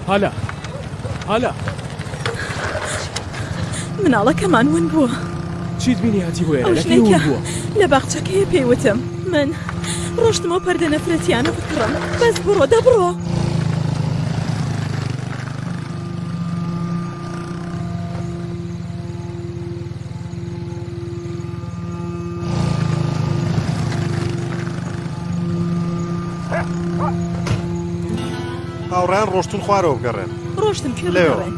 هالا هالا مناڵەکەمان ون بووە. چیت بینی هاتی بۆ ئێرە ئەو لە ژنەی کوێ ون کە بووە؟ لە باخچەکەیە پێی وتم من ڕۆشتم ئەو پەردە نەفرەتیانە بکڕم بەس بڕۆ دە بڕۆ. هاوڕێیان ڕۆشتون خوارەوە بگەڕێن. ڕۆشتن کوێ لەوێوە. بگەڕێن؟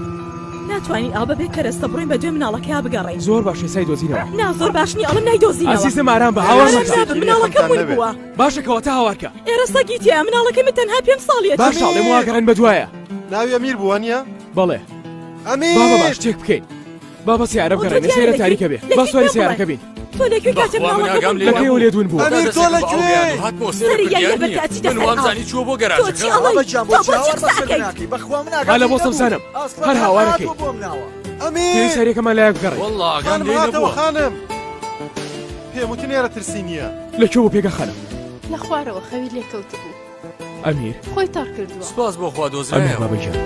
ناتوانین ئاو بەبێ کەرەستە بڕۆین بە دوێ مناڵەکەیا بگەڕێین. زۆر باشە ئێستا ئەیدۆزینەوە. نا زۆر باش نییە ئەڵێم نایدۆزینەوە. ئازیزم ئارام بە هاوار ئارام مەکە. نابم مناڵەکەم ون بووە. باشە کەواتە هاوار کە. ئێرە سەگی تیایە مناڵەکەی من تەنها پێم ساڵیەتی. باشە ئەڵێم وا گەڕێن بە دوایە. ناوی ئەمیر بوو وانییە؟ بەڵێ. ئەمیر! بابە با شتێک بکەین. با بە سەیارە ئەو تۆ بگەڕێین ئێستا دیارە ئێرە لەکوێی؟ تاریکە بێ. با لەکوێی سواری پێم بڵێ. سەیارەکە بین. تۆ لەکوێی کاتێ بەخوا من مناڵەکەم ئاگام ون لێ بووە؟ لەکوێ نەبوو لێت ون بووە؟ ئەمیر تا تۆ دەستێکم بە ئاو لەکوێی؟ گەیاند و هاتمەوە سەیرم سەری کرد یای دیار لەبەر نییە کە ئەچیتە من سەر ئاو. وامزانی چووە بۆ تۆ چی گەراجەکە ئەڵێی؟ بابە گیان تۆ بۆچی بۆچی هاوار قسە بەسەر ئەکەیت؟ مناکەی بەخوا من ئاگام هالە لێی بۆ نەبوو سەوزانم ئەسڵەن هەر هەر هاوارەکەی. هاتووە بۆم ناوە ئەمیر! پێویستە هەریەکەمان لایەک بگەڕێین. وەڵڵا ئاگام خانم لێی هاتەوە نەبووە خانم پێم وتن ئێرە ترسی نییە. لەکوێ بوو پێگە خانم؟ لە خوارەوە خەوی لێ کەوتبوو. ئەمیر خۆی تەڕ کردووە. سوپاس بۆ خوا ئەمیر دۆزرایەوە. بابە گیان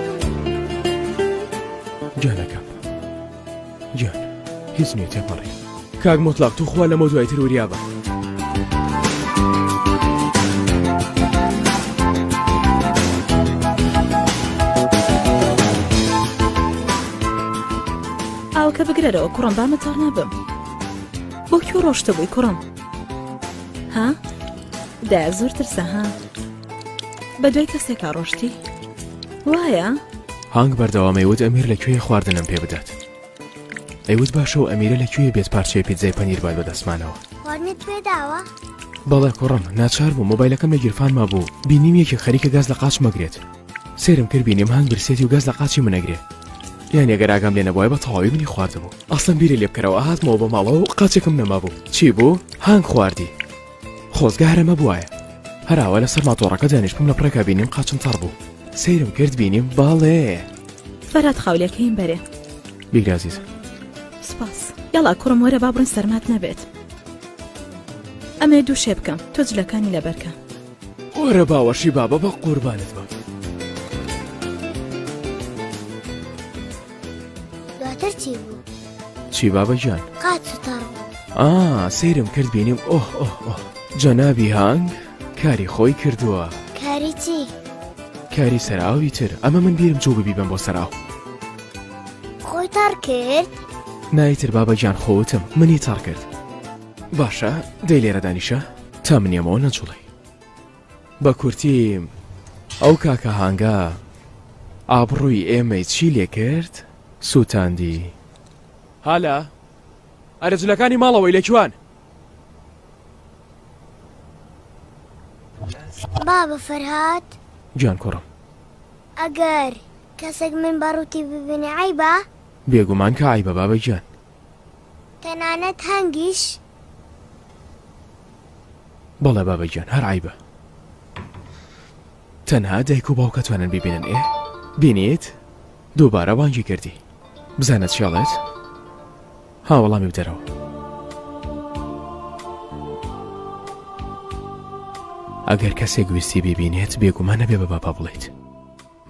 گیانەکەم گیان هیچ نییە تێپەڕی کاک موتڵەق توخوا لەمە دوای تر وریا بە. ئاوەکە بگرەرەوە کوڕم با من تەڕ نەبم. بۆ کوێ ڕۆشتبووی کوڕم؟ ها؟ دایە زۆر ترسە ها؟ بە دوای کەسێکا ڕۆشتی؟ وایە؟ هانگ بەردەوام ئەیوت ئەمیر لە کوێیە خواردنم پێ بدات ئەیوت باشە و ئەمیرە لە کوێیە بێت پارچەیە پیتزای پەنیر بات بەدەستمانەوە خواردنت پێداوە؟ بەڵێ کوڕم ناچار بوو مۆبایلەکەم لە گیرفانما بوو بینیم یەکێک خەریکە گاز لە قاچم ئەگرێت سەیرم کرد بینیم هانگ برسێتی و گاز لە قاچی من ئەگرێ یان ئەگەر ئاگام لێ نەبوایە بە تەواوی منی خواردبوو ئەسڵەن بیری لێ بکەرەوە هاتمەوە بۆ ماڵەوە و قاچێکم نەمابوو چی بوو هانگ خواردی خۆزگە هەر ئەمە بوایە. هەر ئاوا لەسەر ماتۆڕەکە دانیشتبووم لە پڕێکا بینیم قاچم تەڕ بوو. سەیرم کرد بینیم بەڵێ. فەرهاد خاولەکەیم بەرێ. بیگرە ئازیزم. سوپاس. یەڵا کوڕم وەرە با بڕۆین سەرمات نەبێت. ئەمەوێ دووشێ بکەم تۆ جلەکانی لەبەر کە. وەرە باوەشی بابە بە قوربانت بم. دواتر چی بوو؟ چی بابە گیان؟ قاچ و تەڕ بوو. ئا سەیرم کرد بینیم ئۆه ئۆه ئۆه جەنابی هانگ کاری خۆی کردووە. کاری چی؟ کاری سەرئاوی تر ئەمە من بیرم چوو ببیبەم بۆ سەرئاو. خۆی تەڕ کرد؟ نا ئیتر بابە گیان خۆ وتم منی تەڕ کرد. باشە دەی لێرە دانیشە تا من یەمەوە نەجوڵێی. بە کورتی ئەو کاکە هانگە ئابڕووی ئێمەی چی لێ کرد سووتاندی. هالە ئەرێ جلەکانی ماڵەوەی لە کوان؟ بابە فەرهاد. گیان کوڕم. ئەگەر کەسێک من بە ڕووتی ببینێ عەیبە؟ بێگومان کە عەیبە بابە گیان. تەنانەت هەنگیش؟ بەڵێ بابە گیان هەر عەیبە. تەنها دایک و باوک ئەتوانن بیبینن ئێ بینیت؟ دووبارە بانگی کردی بزانە چی ئەڵێت؟ ها وەڵامی بدەرەوە. ئەگەر کەسێک ویستی بیبینێت بێگومان نەبێ بە بابا بڵێیت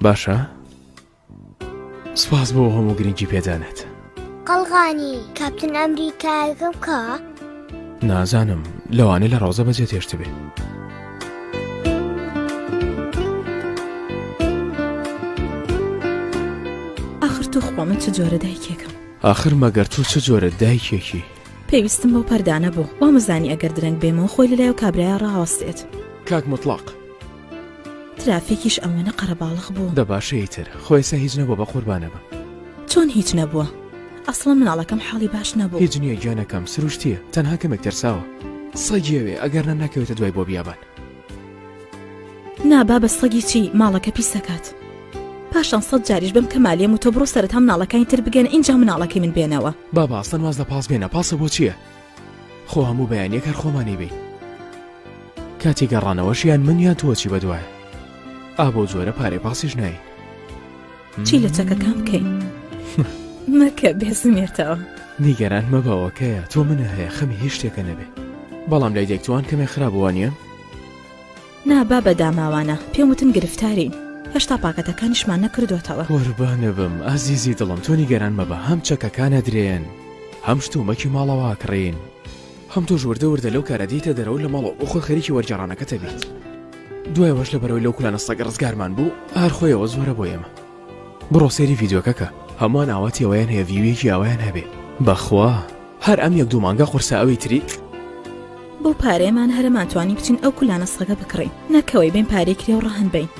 باشە؟ سپاس بۆ هەموو گرنگی پێدانت. قەڵغانی کاپتن ئەمریکایەکەم کا؟ نازانم لەوانەیە لە ڕەوزە بەجێت هێشتبێ. ئاخر توخوا من چ جۆرە دایکێکم؟ ئاخر مەگەر تۆ چ جۆرە دایکێکی؟ پێویستم بەو پەردانە بوو، وامزانی ئەگەر درەنگ بێمەوە خۆی لەلای ئەو کابرایە ڕاوەستێت. کاک موتڵەق. ترافیکیش ئەوەنە قەرەباڵغ بوو. دە باشە ئیتر خۆ ئێستا هیچ نەبووە بەقوربانە بم. چۆن هیچ نەبووە؟ ئەسڵەن مناڵەکەم حاڵی باش نەبوو. هیچ نییە گیانەکەم سروشتییە تەنها کەمێک ترساوە. سەگی ئەوێ ئەگەر نا ناکەوێتە دوای بۆ بیابان. نا بابە سەگی چی ماڵەکە پیسەکات. پاشان سەت جاریش بم کەمالیم و تۆ بڕۆ سەرەتا مناڵەکانی تر بگەن ئینجا مناڵەکەی من بێنەوە. بابە ئەسڵەن واز لە پاس بێنە پاسە بۆ چییە؟ خۆ هەموو بەیانیەک هەر خۆمانی بین. کاتی گەڕانەوەش یان من یان تۆ چی بەدوایە ئا بەو جۆرە پارەی پاسیش ناین. چی لە چەکەکان بکەین؟ مەکە بێزمێتەوە. نیگەران مەبە ئۆکەیە تۆ منە هەیە خەمی هیچ شتێکە نەبێ بەڵام لای دایکتوان کەمێ خراپ وانە؟ نا بابە داماوانە پێم وتن گرفتارین. هێشتا پاکەتەکانیشمان نەکردۆتەوە. قوربانبم ئازیزی دڵم تۆ نیگەران مەبە هەم چەکەکان ئەدرێن هەم شتومەکی ماڵەوە ئەکڕین هەم تۆش وردە وردە لەو کارە دێیتە دەرەوە لە ماڵەوە بۆ خۆت خەریکی وەرگێڕانەکەت ئەبیت دوای ئەوەش لەبەرئەوەی لەو کولانە سەگە ڕزگارمان بوو هەر خۆی ئەوە زۆرە بۆ ئێمە بڕۆ سەیری ڤیدیۆکە کە هەمووان ئاواتی ئەوەیان هەیە ڤیویەکی ئاوایان هەبێ بەخوا هەر ئەم یەک دوو مانگە قورسە ئەوی تری. بەو پارەیەمان هەرەمان توانی بچین ئەو کولانە سەگە بکڕین نەکەوەی بێین پارەی کرێ و ڕەهن بەین.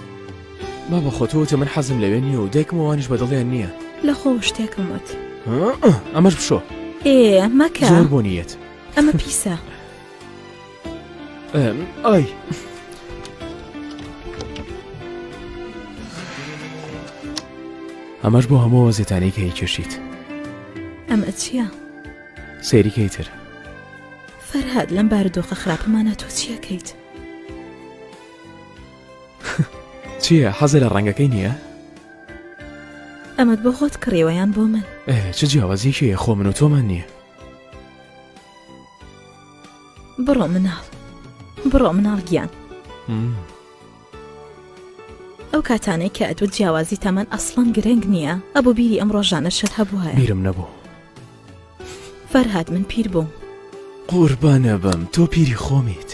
بابە خۆ تۆ وتت من حەزم لەوێ نییە و دایکم و ئەوانیش بە دڵیان نییە. لە خۆوە شتێکم وت. ئەمەش بشۆ. ئێ مەکە. زۆر بۆنی یەت. ئەمە پیسە. ئای. ئەمەش بۆ هەموو وەزێتانەی کە ئەیکێشیت. ئەمە چییە؟ سەیری کەی تر. فەرهاد لەم بارودۆخە خراپەمانە تۆ چیەکەیت؟ چییە حەزە لە ڕەنگەکەی نییە؟ ئەمەت بۆ خۆت کڕیوە یان بۆ من؟ چ جیاوازیەکی هەیە خۆ من و تۆمان نییە. بڕۆ مناڵ بڕۆ مناڵ گیان. ئەو کاتانەی کە ئەتوت جیاوازی تەمەن ئەسڵەن گرنگ نییە ئەبوو بیری ئەم ڕۆژانەشت هەبوایە. بیرم نەبوو. فەرهاد من پیر بووم. قوربانەبم تۆ پیری خۆمیت.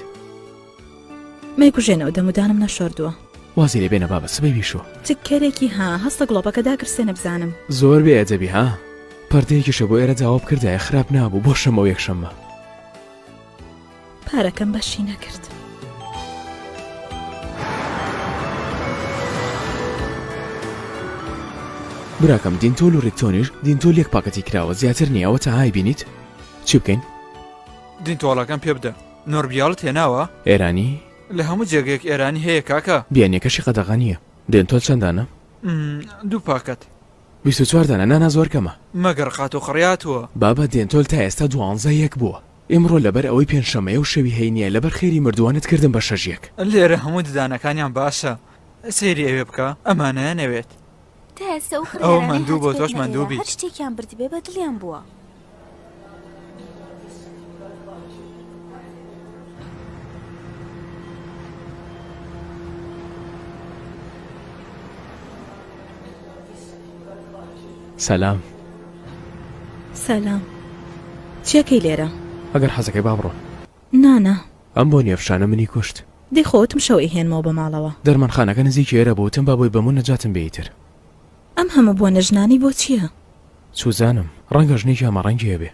مەیکوژێنەوە دەمودانم نەشۆردووە. وازی لێ بێنە بابە سبەی بیشۆ. چ کەرێکی ها هەستە گڵۆپەکە داگرسێنە بزانم. زۆر بێ ئەدەبی ها پەردەیەکیشە بۆ ئێرە داوا بکردایە خراپ نابوو بۆ شەممە و یەکشەممە. پارەکەم بەشی نەکرد. براکەم دینتۆل و ریکتۆنیش دینتۆل یەک پاکەتی کراوە زیاتر نییە ئەوە تەنها ئەیبینیت چی بکەین؟ دینتۆڵەکەم پێ بدە. نۆربیاڵت هێناوە؟ ئێرانی؟ لە هەموو جێگەیەک ئێرانی هەیە کاکە. بیانیەکەشی قەدەغە نییە. دێنتۆل چەند دانە؟ دوو پاکەت. 24 دانە نانا زۆر کەمە. مەگەر قات و قڕیاتووە. بابە دێنتۆل تا ئێستا دوانزە یەک بووە ئیمڕۆ لەبەر ئەوەی پێنجشەمەیە و شەوی هەینیە لەبەر خێری مردووانت کردم بە شەش یەک. لێرە هەموو ددانەکانیان باشە سەیری ئەوێ بکە ئەمانەیان ئەوێت. تا ئێستا ئەو ئەوە کڕیارانەی ماندوو بووە تۆش هاتبێتنە ماندوو ئێرە بیت. هەر شتێکیان بردبێ بە دڵیان بووە. سەلام. سەلام. چیەکەی لێرە؟ ئەگەر حەزەکەی با بڕۆم. نا نا. ئەم بۆنی ئەفشانە منی کوشت. دەی خۆ وتم شەو ئەیهێنمەوە بە ماڵەوە. دەرمانخانەکە نزیکی ئێرە بوو وتم با بۆی بەم و نەجاتم بێ ئیتر. ئەم هەموو بۆنە ژنانەی بۆ چییە؟ چوزانم، ڕەنگە ژنێکی هەمەڕەنگی هەبێ.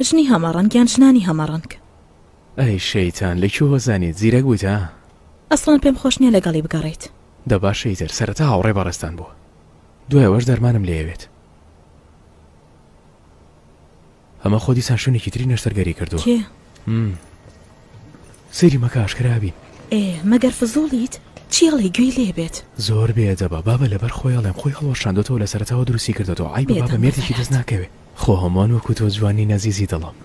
ژنی هەمەڕەنگ یان ژنانی هەمەڕەنگ؟ ئەی شەیتان لە کوێوە زانیت، زیرەک بوویت ها؟ ئەسڵەن پێم خۆش نییە لەگەڵی بگەڕێیت. دە باشە ئیتر، سەرەتا هاوڕێی بەڕێزتان بووە، دوای ئەوەش دەرمانم لێ ئەوێت. ئەمە خۆ دیسان شوێنێکی تری نەشتەرگەری کردووە. کێ؟ سەیری مەکە ئاشکرا بین. ئێ مەگەر فزوڵیت؟ چی ئەڵێی گوێی لێ بێت. زۆر بێ ئەدەبە بابە لەبەر خۆی ئەڵێم خۆی هەڵوەشاندۆتەوە لە سەرەتاوە دروستی کردۆتەوە عەیبە بابە بێدەنگ بە مێردێکی دەست فەرهاد. ناکەوێ. خۆ هەمووان وەکو تۆ جوان نین ئەزیزی دڵم.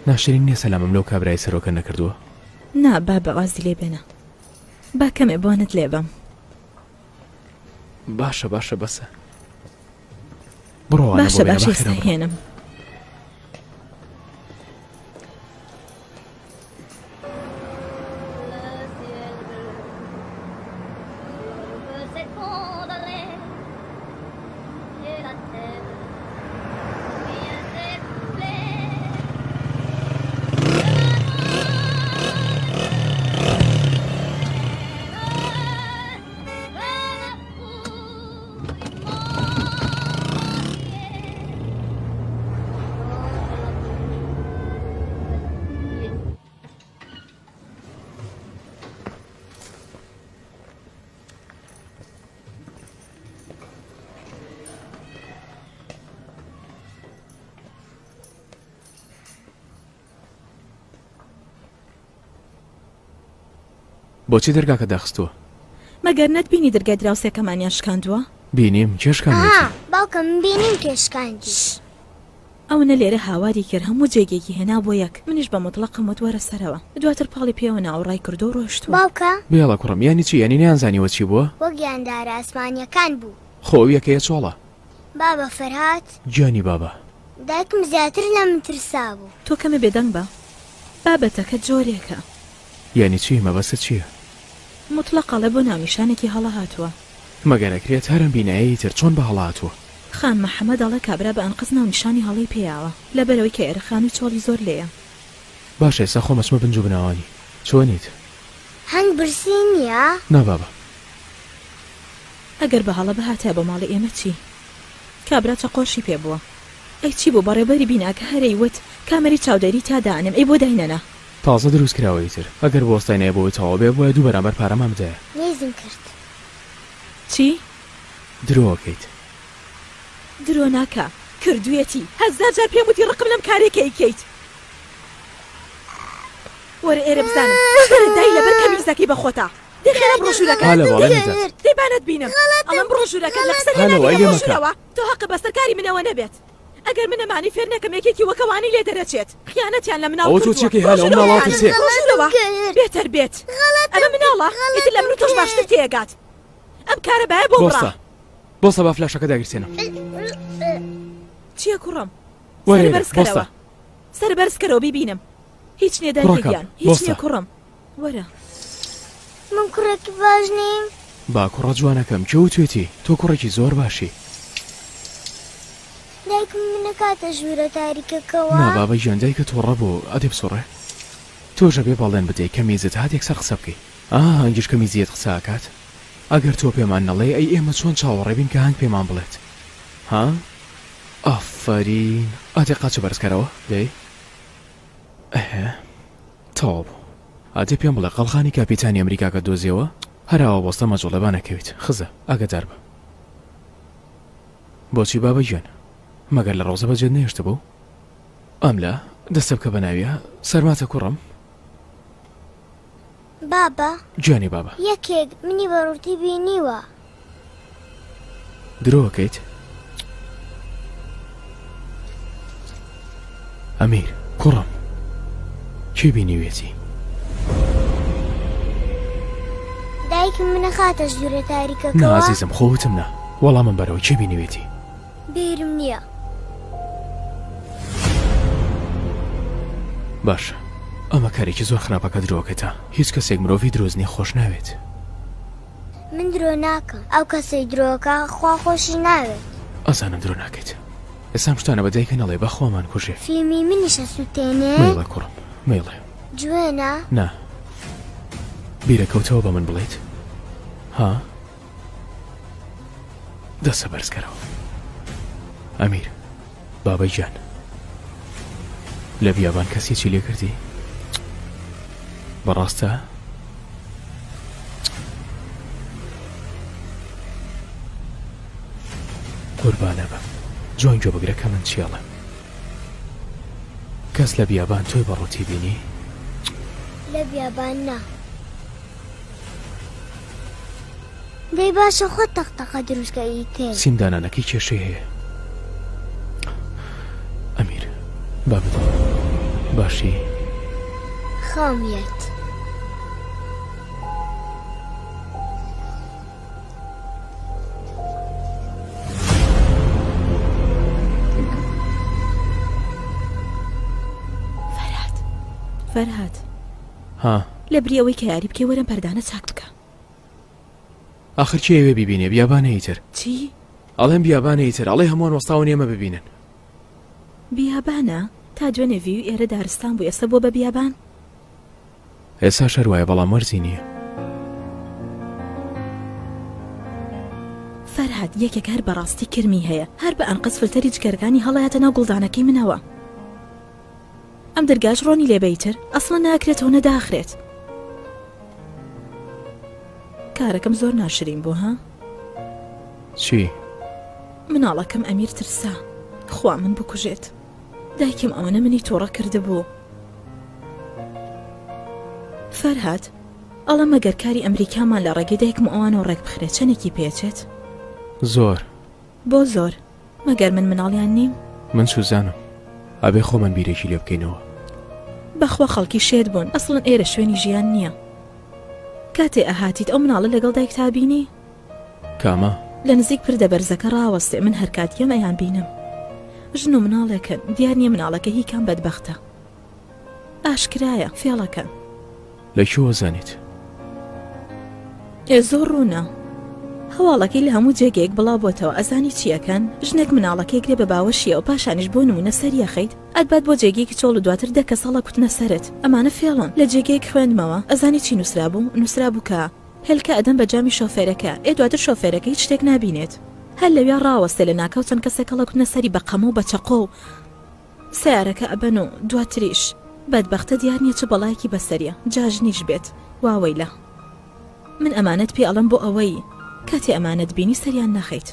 ناشرین نیە سەلامم لەو کابرای سەرۆکە نەکردووە؟ نا بابە وازی لێ بێنە با کەمێ بۆنت لێ بەم. باشە باشە بەسە. بڕۆ وانە بۆ باشە بێنە باشە با ئێستا خێرا بڕۆ. هێنم. بۆچی دەرگاکە داخستووە؟ مەگەر نەتبینی دەرگای دراوسێکەمانیان شکاندووە؟ بینیم، کێ شکاندوێتی؟ ئا، باوکە من بینیم کێ شکاندی. ئەونە لێرە هاواری کرد هەموو جێگێکی هێنا بۆ یەک، منیش بە موتڵەقم وت وەرە سەرەوە، دواتر پاڵی پێوە نا و ڕای کردو و ڕۆیشتووە. باوکە؟ بێڵە کوڕم، یانی چی؟ یانی نەیانزانیوە چی بووە؟ وەک گیاندارە ئاسمانییەکان بوو. خۆ ئەو یەکەیە چۆڵە. بابە فەرهاد؟ گیانی بابە. دایکم زیاتر لە من ترسابوو. تۆ کەمێ بێدەنگ بە، بابەتەکە جۆرێکە. یانی چی؟ مەبەستت چییە؟ موتڵەق ئەڵێ بۆ ناونیشانێکی هەڵە هاتووە. مەگەر ئەکرێت هەر ئەم بینایەی تر چۆن بە هەڵە هاتووە؟ خان محەمەد ئەڵێ کابرا بە ئەنقەست ناونیشانی هەڵەی پێیاوە لەبەرئەوەی کە ئێرە خانووی چۆڵی زۆر لێیە. باشە ئێستا خۆم ئەچمە بنج و بناوانی. چۆنیت؟ هەنگ برسی نییە؟ نا بابە. ئەگەر بە هەڵە بهاتایە بۆ ماڵی ئێمە چی؟ کابرا چەقۆشی پێ بووە. ئەی چی بوو بەڕێوبەری بیناکە هەر ئەیوت کامێرەی چاودێری تا دانێم ئەی بۆ داینەنا؟ تازە دروست کراوە ئیتر ئەگەر بوەستاینایە بۆوەی تەواو بێ ئەبوایە دوو بەرامبەر پارەمان بدایە. میزم کرد. چی؟ درۆ ئەکەیت. درۆ ناکا کردویەتی هەزار جار پێم وتی ڕقم لەم کارەی کە ئەیکەیت وەرە ئێرە بزانم وەرە دای لەبەر کەمیزەکەی بەخۆتا دەی خێرا بڕۆ ژوورەکەت هالە وەڵێ نەجات. دەی با نەتبینم ئەڵێم بڕۆ ژوورەکەت لە قسە لێ هالە وای ناگەی لێ بڕۆ مەکە. ژوورەوە تۆ هەقە بەسەر کاری منەوە نەبێت ئەگەر من ئەمانەی فێر نەکەم یەکێکی وەک ئەوانەی لێ دەرەچێت خیانەتیان لە مناڵ ئەوە تۆ کردووە چیەکەی بڕۆ هالە ئەو ژوورەوە مناڵە بزانم ئەترسێ. بڕۆ ژوورەوە بێتەر بێت ئەمە مناڵە ئیتر لە من و تۆش باشتر تێئەگات ئەم کارەبایە بۆ بڕا. بۆستە بۆستە با فلاشەکە داگیرسێنم. چییە کوڕم؟ وەرە سەر ئێرە بەرز کەرەوە بۆستە. سەر بەرز کەرەوە بیبینم هیچ نییە دایکە کوڕەکەم گیان هیچ نییە بۆستە. کوڕم وەرە. من کوڕێکی باش نیم؟ با کوڕە جوانەکەم کێ وتوێتی تۆ کوڕێکی زۆر باشی. دایکم منەکاتە ژوورە تاریکەکەوە؟ نا بابە گیان دایکە توڕە بوو ئەدێ بسوڕێ تۆش ئەبێ بەڵێن بدەی کە میزت هات یەکسەر قسە بکەی ئا هەنگیش کە میزیەت قسە ئەکات ئەگەر تۆ پێمان نەڵێی ئەی ئێمە چۆن چاوەڕێ بین کە هەنگ پێمان بڵێت ها ئافەرین ئەدێ قاچە بەرز کەرەوە دەی ئەه تەواو بوو ئەدێ پێم بڵێ قەڵخانی کاپیتانی ئەمریکاکە دۆزیەوە هەراوە بۆستە مەجوڵێ با نەکەویت خزە ئاگادار بە بۆچی بابە گیان مەگەر لە ڕۆزە بەجێت نەهێشتبوو ئەملا دەستە بکە بە ناویا سەرماتە کوڕم بابە گیانی بابە یەکێک منی بە ڕووتی بینیوە. درۆ ئەکەیت ئەمیر کوڕم کێ بینیوێتی؟ دایکم منە خاتە ژوورە تاریکەکەوە؟ نا ئازیزم خۆ وتم نا وەڵامم بەرەوە کێ بینیوێتی؟ بیرم نییە. باشە ئەمە کارێکی زۆر خراپە کە درۆکەیتە هیچ کەسێک مرۆڤی درۆزنی خۆش ناوێت. من درۆ ناکەم ئەو کەسەی درۆکا خوا خۆشی ناوێت. ئەزانم درۆ ناکەیت ئێستا ئەم شتانە بە دایکە نەڵێ با خوا مانکوژێ. فیلمی منیش ئەسوتێنێ؟ مەیڵێ کوڕم مەیڵێ. جوێنە؟ نا بیرەکەوتەوە بە من بڵێیت ها؟ دەستە بەرز کەرەوە ئەمیر بابە گیان لە بیابان کەسی چی لێ کردی بەڕاستە قوربانە بم جوان گوێ بگرە کە من چیاڵم کەس لە بیابان تۆی بەڕوتی بینی لە بیابان نا دەی باشە خۆت تەقتەقە دروستکە ئیتر. سیم دانانەکەی کێشەی هەیە ئەمیر با بدەم باشی؟ خەوم یەت. فەرهاد فەرهاد. ها. لەبری ئەوەی کە یاری بکەی وەرە ئەم پەردانە چاک بکە. ئاخر کێ ئەوێ بیبینێ بیابانە ئیتر. چی؟ ئەڵێم بیابانە ئیتر ئەڵێ هەمووان وەستاون ئێمە ببینن. بیابانە؟ تا دوێنێ ڤیوی ئێرە دارستان بوو ئێستا بووە بە بیابان؟ ئێستاش هەر وایە بەڵام وەرزی نییە. فەرهاد یەکێک هەر بەڕاستی کرمی هەیە هەر بە ئەنقەست فلتەری جگەرەکانی هەڵەیاتە ناو گوڵدانەکەی منەوە. ئەم دەرگاش ڕۆنی لێ بەیتر ئەسڵەن ناکرێتەوە نە داخرێت کارەکەم زۆر ناشرین بوو ها چی؟ مناڵەکەم ئەمیر ترسا خوا من بکوژێت دایکم ئەوەنە منی تووڕە کردبوو فەرهاد ئەڵە مەگەر کاری ئەمریکامان لە ڕێگەی دایکم ئەوانەوە ڕێک بخرێت چەندێکی پێچێت زۆر بۆ زۆر مەگەر من مناڵیان نیم؟ من سوزانم ئەبێ خۆمان بیرێکی لێ بکەینەوە. بەخوا خەڵکی شێت بوون ئەسڵەن ئێرە شوێنی ژیان نییە کاتێ ئەهاتیت ئەو مناڵە لەگەڵ دایکتا بینی؟ کامە؟ لە نزیک پردە بەرزەکە ڕاوەستێ من هەرکات یەم ئەیان بینم ژن و مناڵێکن دیار نییە مناڵەکە هی کام بەدبەختە ئاشکرایە فێڵەکەن. لە کوێوە زانیت؟ ئێ زۆر ڕوونە. هەواڵەکەی لە هەموو جێگەیەک بڵاو بۆتەوە ئەزانی چی ئەکەن؟ ژنێک مناڵەکەی گرێ بە باوەشیەوە پاشانیش بۆ نموونە سەری ئەخەیت ئەتبات بۆ جێگەیەکی چۆڵ و دواتر دە کەس هەڵەکوتنە سەرت ئەمانە فێڵن لە جێگەیەک خوێندمەوە ئەزانی چی نووسرابوو؟ نووسرابوو کە هێلکە ئەدەن بە جامی شۆفێرەکە ئێ دواتر شۆفێرەکە هیچ شتێک نابینێت هەر لەویا ڕاوەستێ لەناکاو چەند کەسێک هەڵەکوتنە سەری بە قەمە و بە چەقۆ و سەیارەکە ئەبەن و دواتریش بەدبەختە دیار نیە چ بەڵایەکی بەسەریە جا ژنیش بێت واوەیلا من ئەمانەت پێ ئەڵێم بۆ ئەوەی کاتێ ئەمانەت بینی سەریان نەخەیت.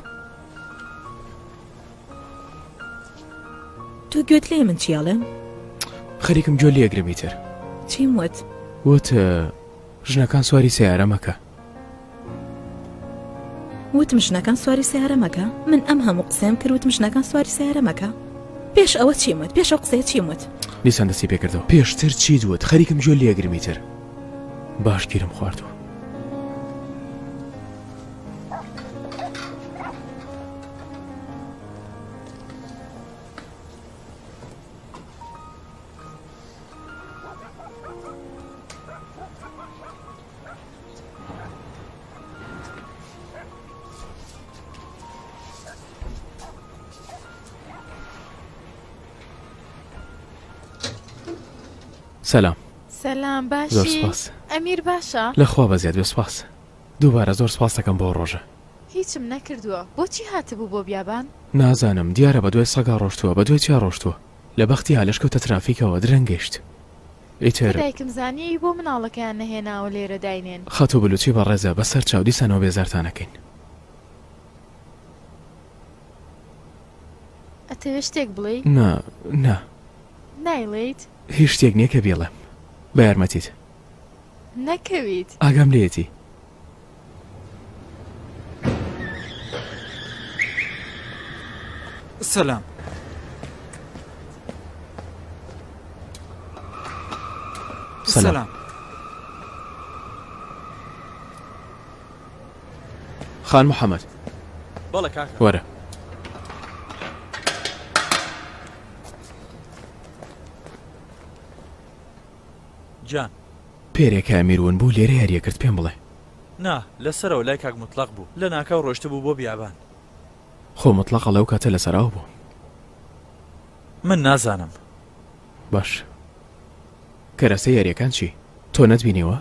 تۆ گوێت لێیە من چی ئەڵێم؟ خەریکم گوێ لێگرم ئیتر. چیم وت؟ وت ژنەکان سواری سەیارە مەکە. وتم ژنەکان سواری سەیارە مەکە؟ من ئەم هەموو قسەیەم کرد وتم ژنەکان سواری سەیارە مەکە؟ پێش ئەوە چیم وت؟ پێش ئەو قسەیە چیم وت؟ دیسان دەستی پێکردەوە. پێشتر چیت وت؟ خەریکم گوێ لێگرم ئیتر. باش گیرم خواردووە. سەلام. سەلام باشی؟ زۆر سپاس. ئەمیر باشە؟ لە خوا بەزیاد بێ سپاس. دووبارە زۆر سپاس دەکەم بۆ ڕۆژە. هیچم نەکردووە. بۆچی هاتبوو بۆ بیابان؟ نازانم، دیارە بەدوای سەگا ڕۆشتووە، بەدوای چیا ڕۆشتووە؟ لە بەختی هالەش کەوتە ترافیکەوە، درەنگ گەیشت. ئیتر. کە دایکم زانیی بۆ مناڵەکەیان نەهێناوە لێرە داینێن. خاتوو بلوچی بەڕێزە، بەسەر چاو، دیسانەوە بێزارتان ئەکەین. ئەتەوێ شتێک بڵێی؟ نا، نا. نایڵێیت؟ هیچ شتێک نییە کە بیڵێم. بە یارمەتیت. نەکەویت. ئاگام لێیەتی. سەلام. سەلام. خان محەممەد. بەڵێ کاکە. وەرە. گیان. پێرێ کە ئەمیر ون بوو لێرە یاریە کرد پێم بڵێ. نا لە سەرەوە لای کاک موتڵەق بوو لە ناکاو ڕۆیشتبوو بۆ بیابان. خۆ موتڵەق ئەڵێ ئەو کاتە لە سەراو بوو. من نازانم. باش کەرەسەی یاریەکان چی؟ تۆ نەتبینیوە؟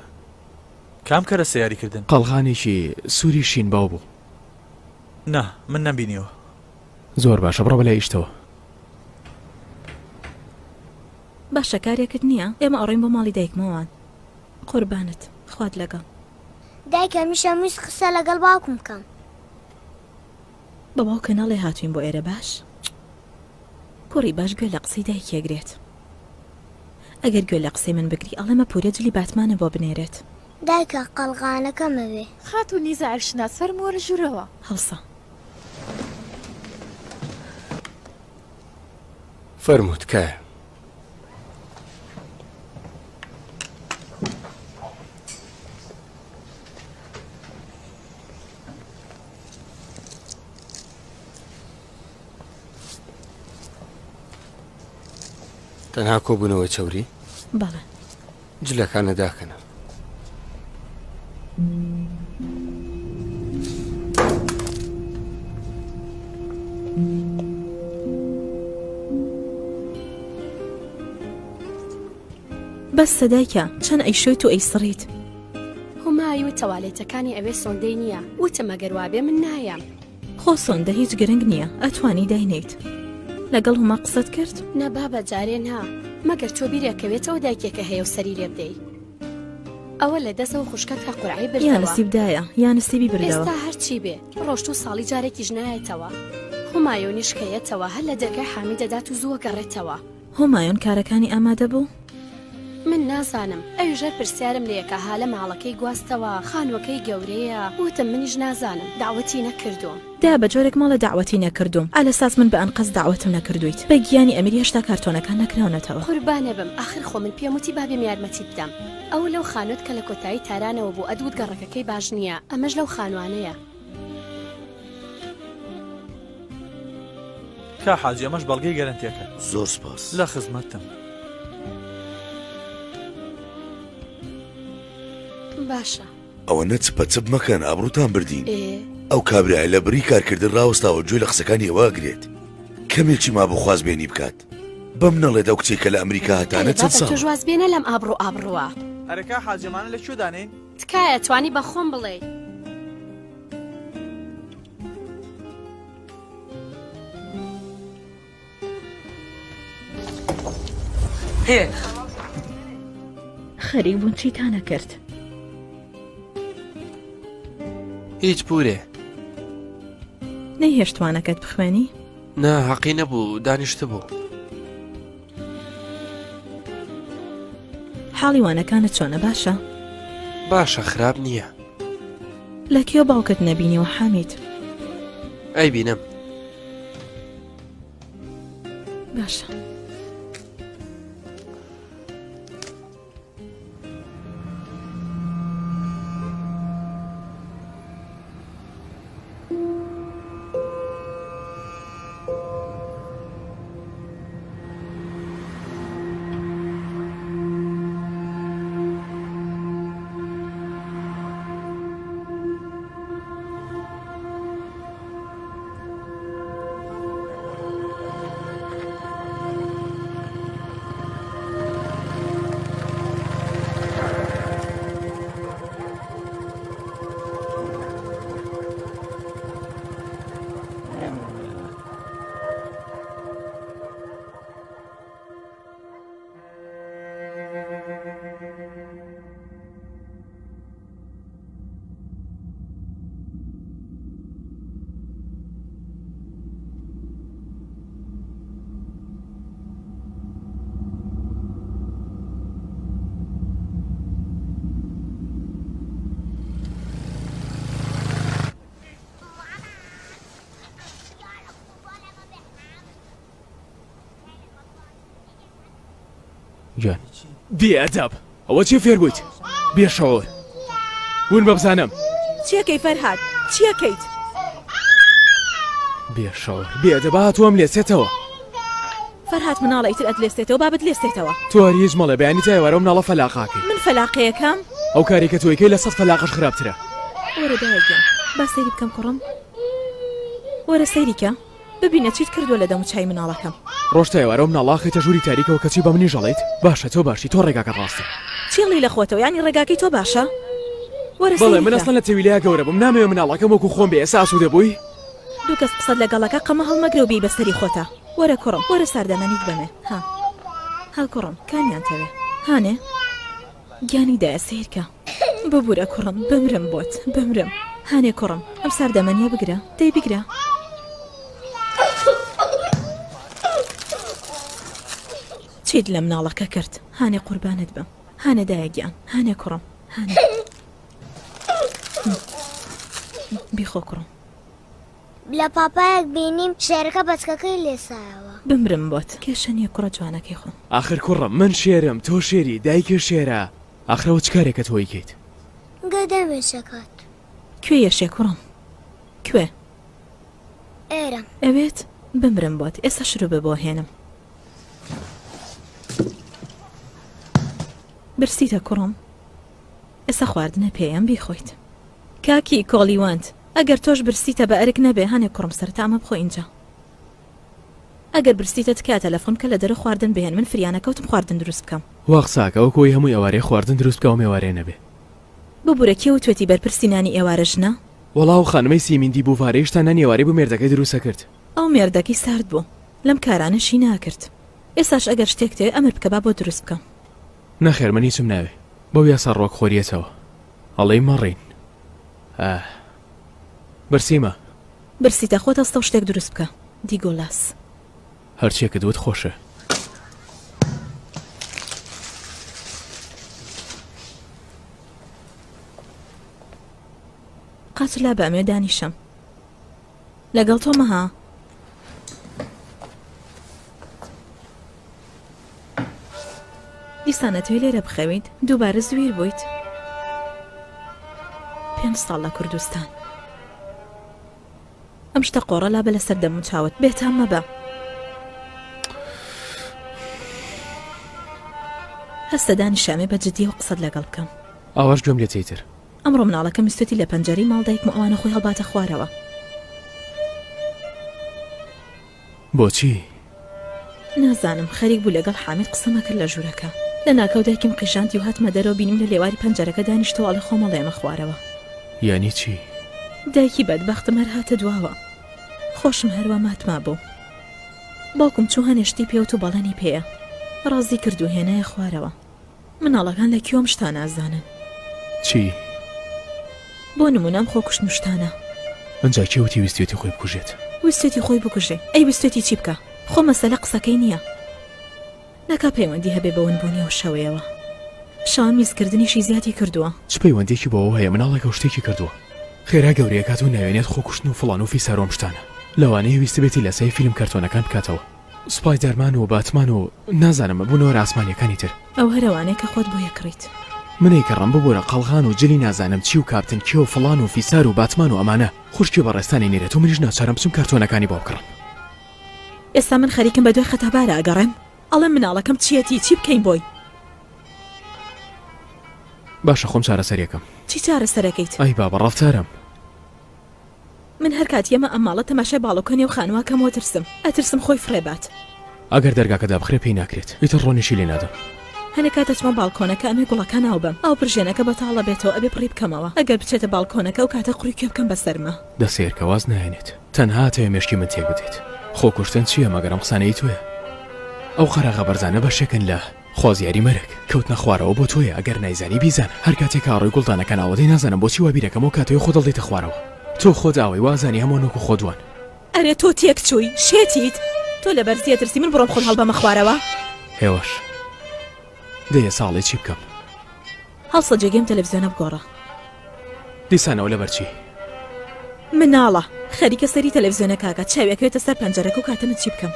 کام کەرەسە یاری کردن؟ قەڵغانێکی سووری شین باو بوو. نا من نەمبینیوە. زۆر باشە بڕۆ بەلای ئیشتەوە. باشە کارێکت نییە ئێمە ئەڕۆین بۆ ماڵی دایکمەوان قوربانت خوات لەگەڵ. دایک هەمیشە ئەمویست قسە لەگەڵ باوکم بکەم. بە باوکە نەڵێ هاتوین بۆ ئێرە باش کوڕی باش گوێ لە قسەی دایکی ئەگرێت ئەگەر گوێ لە قسەی من بگری ئەڵێمە پورە جلی باتمانە بۆ بنێرێت. دایکە قەڵغانەکەم ئەوێ. خاتوو نیزا ئەرشناس فەرموو وەرە ژوورەوە. هەڵسە. فەرموو تکایە. تەنها کۆبوونەوەی چەوری؟ بەڵێ. جلەکانت داکەنە. بەسە دایکە چەند ئەیشۆیت و ئەیسڕیت. هومایو تەوالێتەکانی ئەوێ سۆندەی نییە وتم ئەگەر وابێ من نایەم. خۆ سۆندە هیچ گرنگ نییە ئەتوانی داینێیت. لەگەڵ هوما قسەت کرد؟ نا بابە جارێ نا مەگەر تۆ بیرەکەوێتەوە دایکێکە هەیە و سەری لێ بدەی ئەوە لە دەست ئەو خوشکەت کە قورعەی یا بردەوە. نسیب دایە یا نسیبی بردەوە. ئێستا هەرچی بێ ڕۆشت و ساڵی جارێکیش نایەتەوە هومایۆنیش کە یەتەوە هەر لە دەرگای حامی دەدات و زووە گەڕێتەوە. هومایۆن کارەکانی ئامادە بوو؟ من نازانم ئەویش هەر پرسیارم لێکا هالە ماڵەکەی گواستەوە خانوەکەی گەورەیە وتم منیش نازانم دەعوەتی نەکردووم. دا بە جۆرێک ماڵە دەعوەتی نەکردووم عەلەساس من بە ئەنقەست دەعوەتم نەکردوویت بە گیانی ئەمیر هێشتا کارتۆنەکان نەکراونەتەوە. قوربانە بم ئاخر خۆ من پێم وتی با بێم یارمەتیت بدەم ئەوە لەو خانوەت کە لە کۆتایی تارانەوە بوو ئەدوت گەڕەکەکەی باش نیە ئەمەش لەو خانوانەیە. کا حاجی ئەمەش بەڵگەی گەرەنتیەکە. زۆر سپاس. لە خزمەتتم. باشە. ئەوەنە چپە چپ مەکەن ئابڕوتان بردین. ئەو کابرایە لە بری کارکردن ڕاوەستاوە گوێ لە قسەکانی ئێوە ئەگرێت. کەمێکی مابوو خوازبێنی بکات. بەم نەڵێت ئەو کچەی کە لە ئەمریکا هەتانە چەند ساڵە؟ تۆش واز بێنە لەم ئابڕوو ئابڕووە. ئەرێ کا حاجی ئەمانە لە کوێ دانێین؟ تکایە توانی بە خۆم بڵێی. خەریک بوون چیتانە کرد؟ هیچ پورێ. نەیهێشت وانەکەت بخوێنی؟ نا هەقی نەبوو دانیشتبوو. حاڵی وانەکانت چۆنە باشە؟ باشە خراپ نییە. لە کوێ باوکت نەبینیوە حامید؟ ئەیبینم. باشە. گیان بێ ئەدەب ئەوە چی فێر بوویت بێ شعور ون بە بزانم چیەکەی فەرهاد چیەکەیت بێ شعور بێ ئەدەب هاتووەم لێسێتەوە فەرهاد مناڵە ئیتر ئەتلێسێتەوە با بتلێسێتەوە. تۆ هەر هیچ مەڵێ بەیانی تا ئێوارە ئەو مناڵە فەلاقاکەی. من فەلاقەیەکەم؟ ئەو کارەی کە تۆ ئەیکەی لە سەت فەلاقەش خراپترە. وەرە دایە گیان با سەیری بکەم کوڕم وەرە سەیری کە ببینە چیت کردووە لە دەموچاوی مناڵەکەم. ڕۆژ تا ئێوارە ئەو مناڵە ئەخەیتە ژووری تاریکەوە کەچی بە منیش ئەڵێیت باشە تۆ باشی تۆ ڕێگاکەت ڕاستە. چی ئەڵێی لە خۆتەوە یانی ڕێگاکەی تۆ باشە؟ وەرە بەڵێ سەیری من کە. ئەسڵەن لە تەویلەیا گەورە بووم نامەوێ مناڵەکەم وەکوو خۆم بێ ئێستا ئاسوودە بووی؟ دوو کەس قسەت لەگەڵەکە قەمە هەڵمەگرە و بیبە سەری خۆتا. وەرە کوڕم وەرە ساردەمەنیت بەمێ ها ها کوڕم کامیان تەوێ هانێ گیانی دایە سەیرکە ببورە کوڕم بمرم بۆت بمرم هانێ کوڕم ئەم ساردەمەنیە بگرە دەی بگرە. چیت لە مناڵەکە کرد هانێ قوربانت بم هانێ دایە گیان هانێ کوڕم هانێ بیخۆ کوڕم. لە پاپایەک بینیم شێرەکە بەچکەکەی لێسایەوە. بمرم بۆت. کێشە نیە کوڕە جوانەکەی خۆم. ئاخر کوڕم من شێرم تۆ شێری دایکە شێرە ئاخر ئەوە چ کارێکە تۆ ئەیکەیت. گەردەم ئێشەکات. کوێ یەشێ کوڕم کوێ. ئێرە. ئەوێت بمرم بۆت ئێستا شروبە بۆ هێنم. برسیتە کوڕم ئێستا خواردنە پێیەم بیخۆیت. کاکی کۆڵیوەند ئەگەر تۆش برسیتە بە ئەرک نەبێ هەنێ کوڕم سەرەتا ئەمە بخۆ ئینجا ئەگەر برسیتە تکایە تەلەفۆن بکە لە دەرە خواردن بهێن من فریا نەکەوتم خواردن دروست بکەم. وا قساکە وەکو ئەوەی هەموو ئێوارەیە خواردن دروست بکا ئەم ئێوارەیە نەبێ. ببورە کێ وتوێتی بەرپرسی نانی ئێوارە ژنە؟ وەڵا ئەو خانمەی سیمین دی بوڤارەیش تا نانی ئێوارەی بۆ مێردەکەی دروست ئەکرد. ئەو مێردەکەی سارد بوو لەم کارانەشی ناکرد ئێستاش ئەگەر شتێک تێ ئەمر بکە با بۆت دروست بکەم. نەخێر من هیچم ناوێ بەو یاسا ڕوەک خۆریەتەوە ئەڵێی مەڕین. ئاه برسیمە. برسیتە خۆت هەستە و شتێک دروست بکە دیگۆلاس. هەرچیەکت وت خۆشە. قاچ لابە ئەمەوێ دانیشم لەگەڵ تۆمە ها. دیسان ئەتەوێ لێرە بخەویت؟ دووبارە زویر بوویت؟ پێنج ساڵ لە کوردستان. ئەم شتە قۆڕە لابە لەسەر دەم و چاوت بێتام مەبە. هەستە دانیشە ئەمێ بە جدیەوە قسەت لەگەڵ بکەم. ئاواش گوێم لێتە ئیتر. ئەمڕۆ مناڵەکەم ویستێتی لە پەنجەرەی ماڵ دایکم و ئەوانە خۆی هەڵباتە خوارەوە. بۆچی؟ نازانم، خەریک بوو لەگەڵ حامید قسەم ئەکرد لە ژوورەکە. لەناکاو دایکم قیژاندی و هاتمە دەرەوە بینیم لە لێواری پەنجەرەکە دانیشتووە ئەڵێ خۆم ئەڵێمە خوارەوە. یانی چی؟ دایکی بەدبەختم هەر هاتە دواوە. خۆشم هەروا مات مابووم. باوکم چوو هەنێ شتی پێ وت و بەڵێنی پێیە. ڕازی کرد و هێنایە خوارەوە. مناڵەکان لە کوێ ئەم شتانە ئەزانن؟ چی؟ بۆ نموونە ئەم خۆکوشتن و شتانە. ئنجا کێ وتی ویستویەتی خۆی بکوژێت؟ ویستویەتی خۆی بکوژێ؟ ئەی ویستویەتی چی بکا؟ خۆ مەسەلە قسەکەی نییە. نەکا پەیوەندی هەبێ بە ونبوونی ئەو شەوەیەوە. شەوان میزکردنیشی زیادی کردووە. چ پەیوەندیەکی بەوەوە هەیە مناڵێک ئەو شتێکی کردووە خێرا گەورەیەکات و ناوێنێت خۆکوشتن و فڵان و فیسار و ئەم شتانە لەوانەیە ویستبێتی لاسایی فیلم کارتۆنەکان بکاتەوە سپایدەرمان و باتمان و نازانم بونەوەرە ئاسمانیەکانی تر. ئەو هەرەوانەیە کە خۆت بۆی ئەکڕیت. من ئەیکڕم ببورە قەڵغان و جلی نازانم چی و کاپتن کێ و فڵان و فیسار و باتمان و ئەمانە خوشکی بەڕێزتان ئەینێرێت و منیش ناچارم بچم کارتۆنەکانی بۆ بکڕم. ئێستا من خەریکم بەدوای خەتابارا ئەگەڕێم ئەڵێم مناڵەکەم چیەتی چی بکەین بۆی. باشە خۆم چارەسەریەکەم. چی چارەسەرەکەیت؟ ئەی بابە ڕەفتارم. من هەر کات یەمە ئەم ماڵە تەماشای باڵۆکە نێو خانوە کەم وەترسم ئەترسم خۆی فڕێ بات. ئەگەر دەرگاکە دابخرێ پێی ناکرێت ئیتر ڕۆنیشی لێ نادەم. هەنێ کات ئەچمە باڵکۆنەکە ئەمێ گوڵەکان ئاو بەم ئاو پرژێنەکە بەتاڵە بێتەوە ئەبێ پڕی بکەمەوە ئەگەر بچێتە باڵکۆنەکە ئەو کاتە قوڕی کوێ بکەم بەسەرما. دە سەیرکە واز ناهێنێت تەنها ئەتەوێ مێشکی من تێک بدەیت خۆ کوشتن چیە مەگەر ئەم قسانەی تۆیە ئەو قەراغە بەرزانە بەشێکن لە خوازیاری مەرگ کەوتنە خوارەوە بۆ تۆیە ئەگەر نایزانی بیزانە هەر کاتێک کە ئاڕۆی گوڵدانەکان ئاوەدەی نازانم بۆچی وا بیرەکەمەوە کاتەوەی خۆت هەڵدەیتە خوارەوە تۆ خۆت ئاوەی وازانی هەمووان وەکو خۆت وان. ئەرێ تۆ تێک چووی شێتیت تۆ لە بەرزی ئەترسی من بڕۆم خۆم هەڵبەمە خوارەوە. هێواش دەیە ساڵێ چی بکەم. هەڵسە جێگەی ئەم تەلەفزیۆنە بگۆڕە. دیسانەوە لەبەر چی؟ مناڵە خەریکە سەیری تەلەفزیۆنەکە ئەکات چاوی ئەکەوێتە سەر پەنجەرەکە و کاتە من چی بکەم؟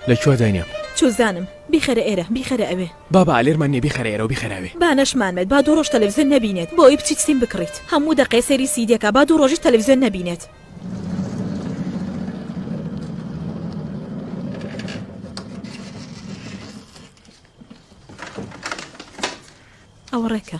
لە کوێ داینێم؟ چوزانم، بیخەرە ئێرە، بیخەرە ئەوێ. بابە ئالێرمان نیە بیخەرە ئێرە و بیخەرە ئەوێ. با نەشمانبێت، با دوو ڕۆژ تەلەفزیۆن نەبینێت، بۆ ئەوەی بچیت سیم بکڕیت. هەموو دەقەیە سەیری سیدیەکە، با دوو ڕۆژیش تەلەفزیۆن نەبینێت. ئەوە ڕێکە.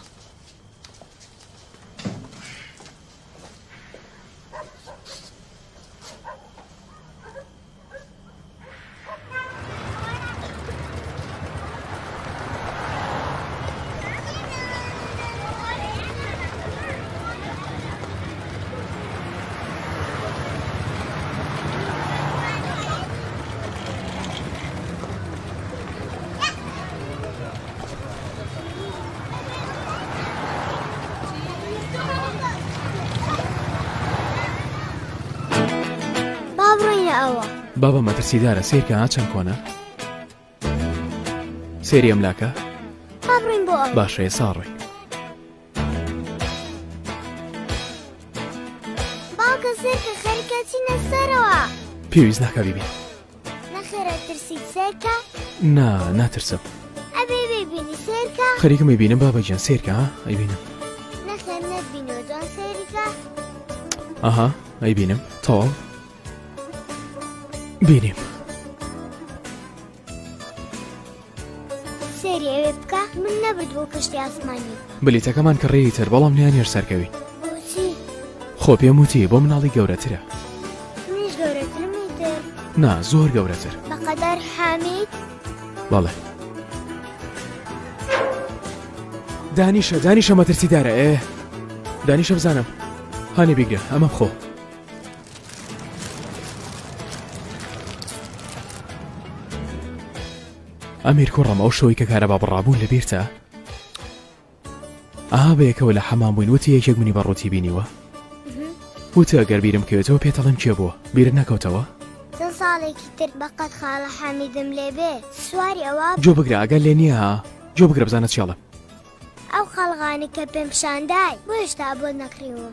با بڕۆینە ئەوە. بابە مەترسیدارە سەیرکە ها چەند کۆنە سەیری ئەم لاکە با بڕۆین بۆ ئەوە. باشە ئێستا ڕۆین. باوکە سەیرکە خەریکە چینە سەرەوە. پێویست ناکا بیبینم. نەخێر ئەترسیت سەیرکە. نا ناترسم. ئەبێ بیبینی سەیرکە. خەریکم ئەیبینم بابە گیان سەیرکە ها ئەیبینم. نەخێر نەتبینیوە جوان سەیریکە. ئەها ئەیبینم تەواو بینیم. سەیری ئەوێ بکە من نەبرد بۆ کەشتی ئاسمانی. بلیتەکەمان کڕی ئیتر بەڵام نەیانهێشت سەرکەوین. بۆچی؟ خۆ پێم وتی بۆ مناڵی گەورەترە. منیش گەورەترم ئیتر. نا زۆر گەورەتر. بەقەدەر حامید؟ بەڵێ. دانیشە دانیشە مەترسیدارە ئێ دانیشە بزانم هانی بیگرە ئەمە بخۆ. ئەمیر کوڕم ئەو شەوەی کە کارەبا بڕابوو لە بیرتە؟ ئاها بەیەکەوە لە حەمام بووین وتی یەکێک منی بە ڕووتی بینیوە وتی ئەگەر بیرم کەوێتەوە پێتەڵێم کێ بووە بیرت نەکەوتەوە؟ چەند ساڵێکی تر بەقەد خاڵە حەمیدم لێ بێ سواری ئەوە گوێ بگرە ئاگات لێ نییە ها گوێ بگرە بزانە چی ئەڵێم. ئەو قەڵغانەی کە پێم پیشاندای بۆ هێشتا بۆت نەکڕیوم؟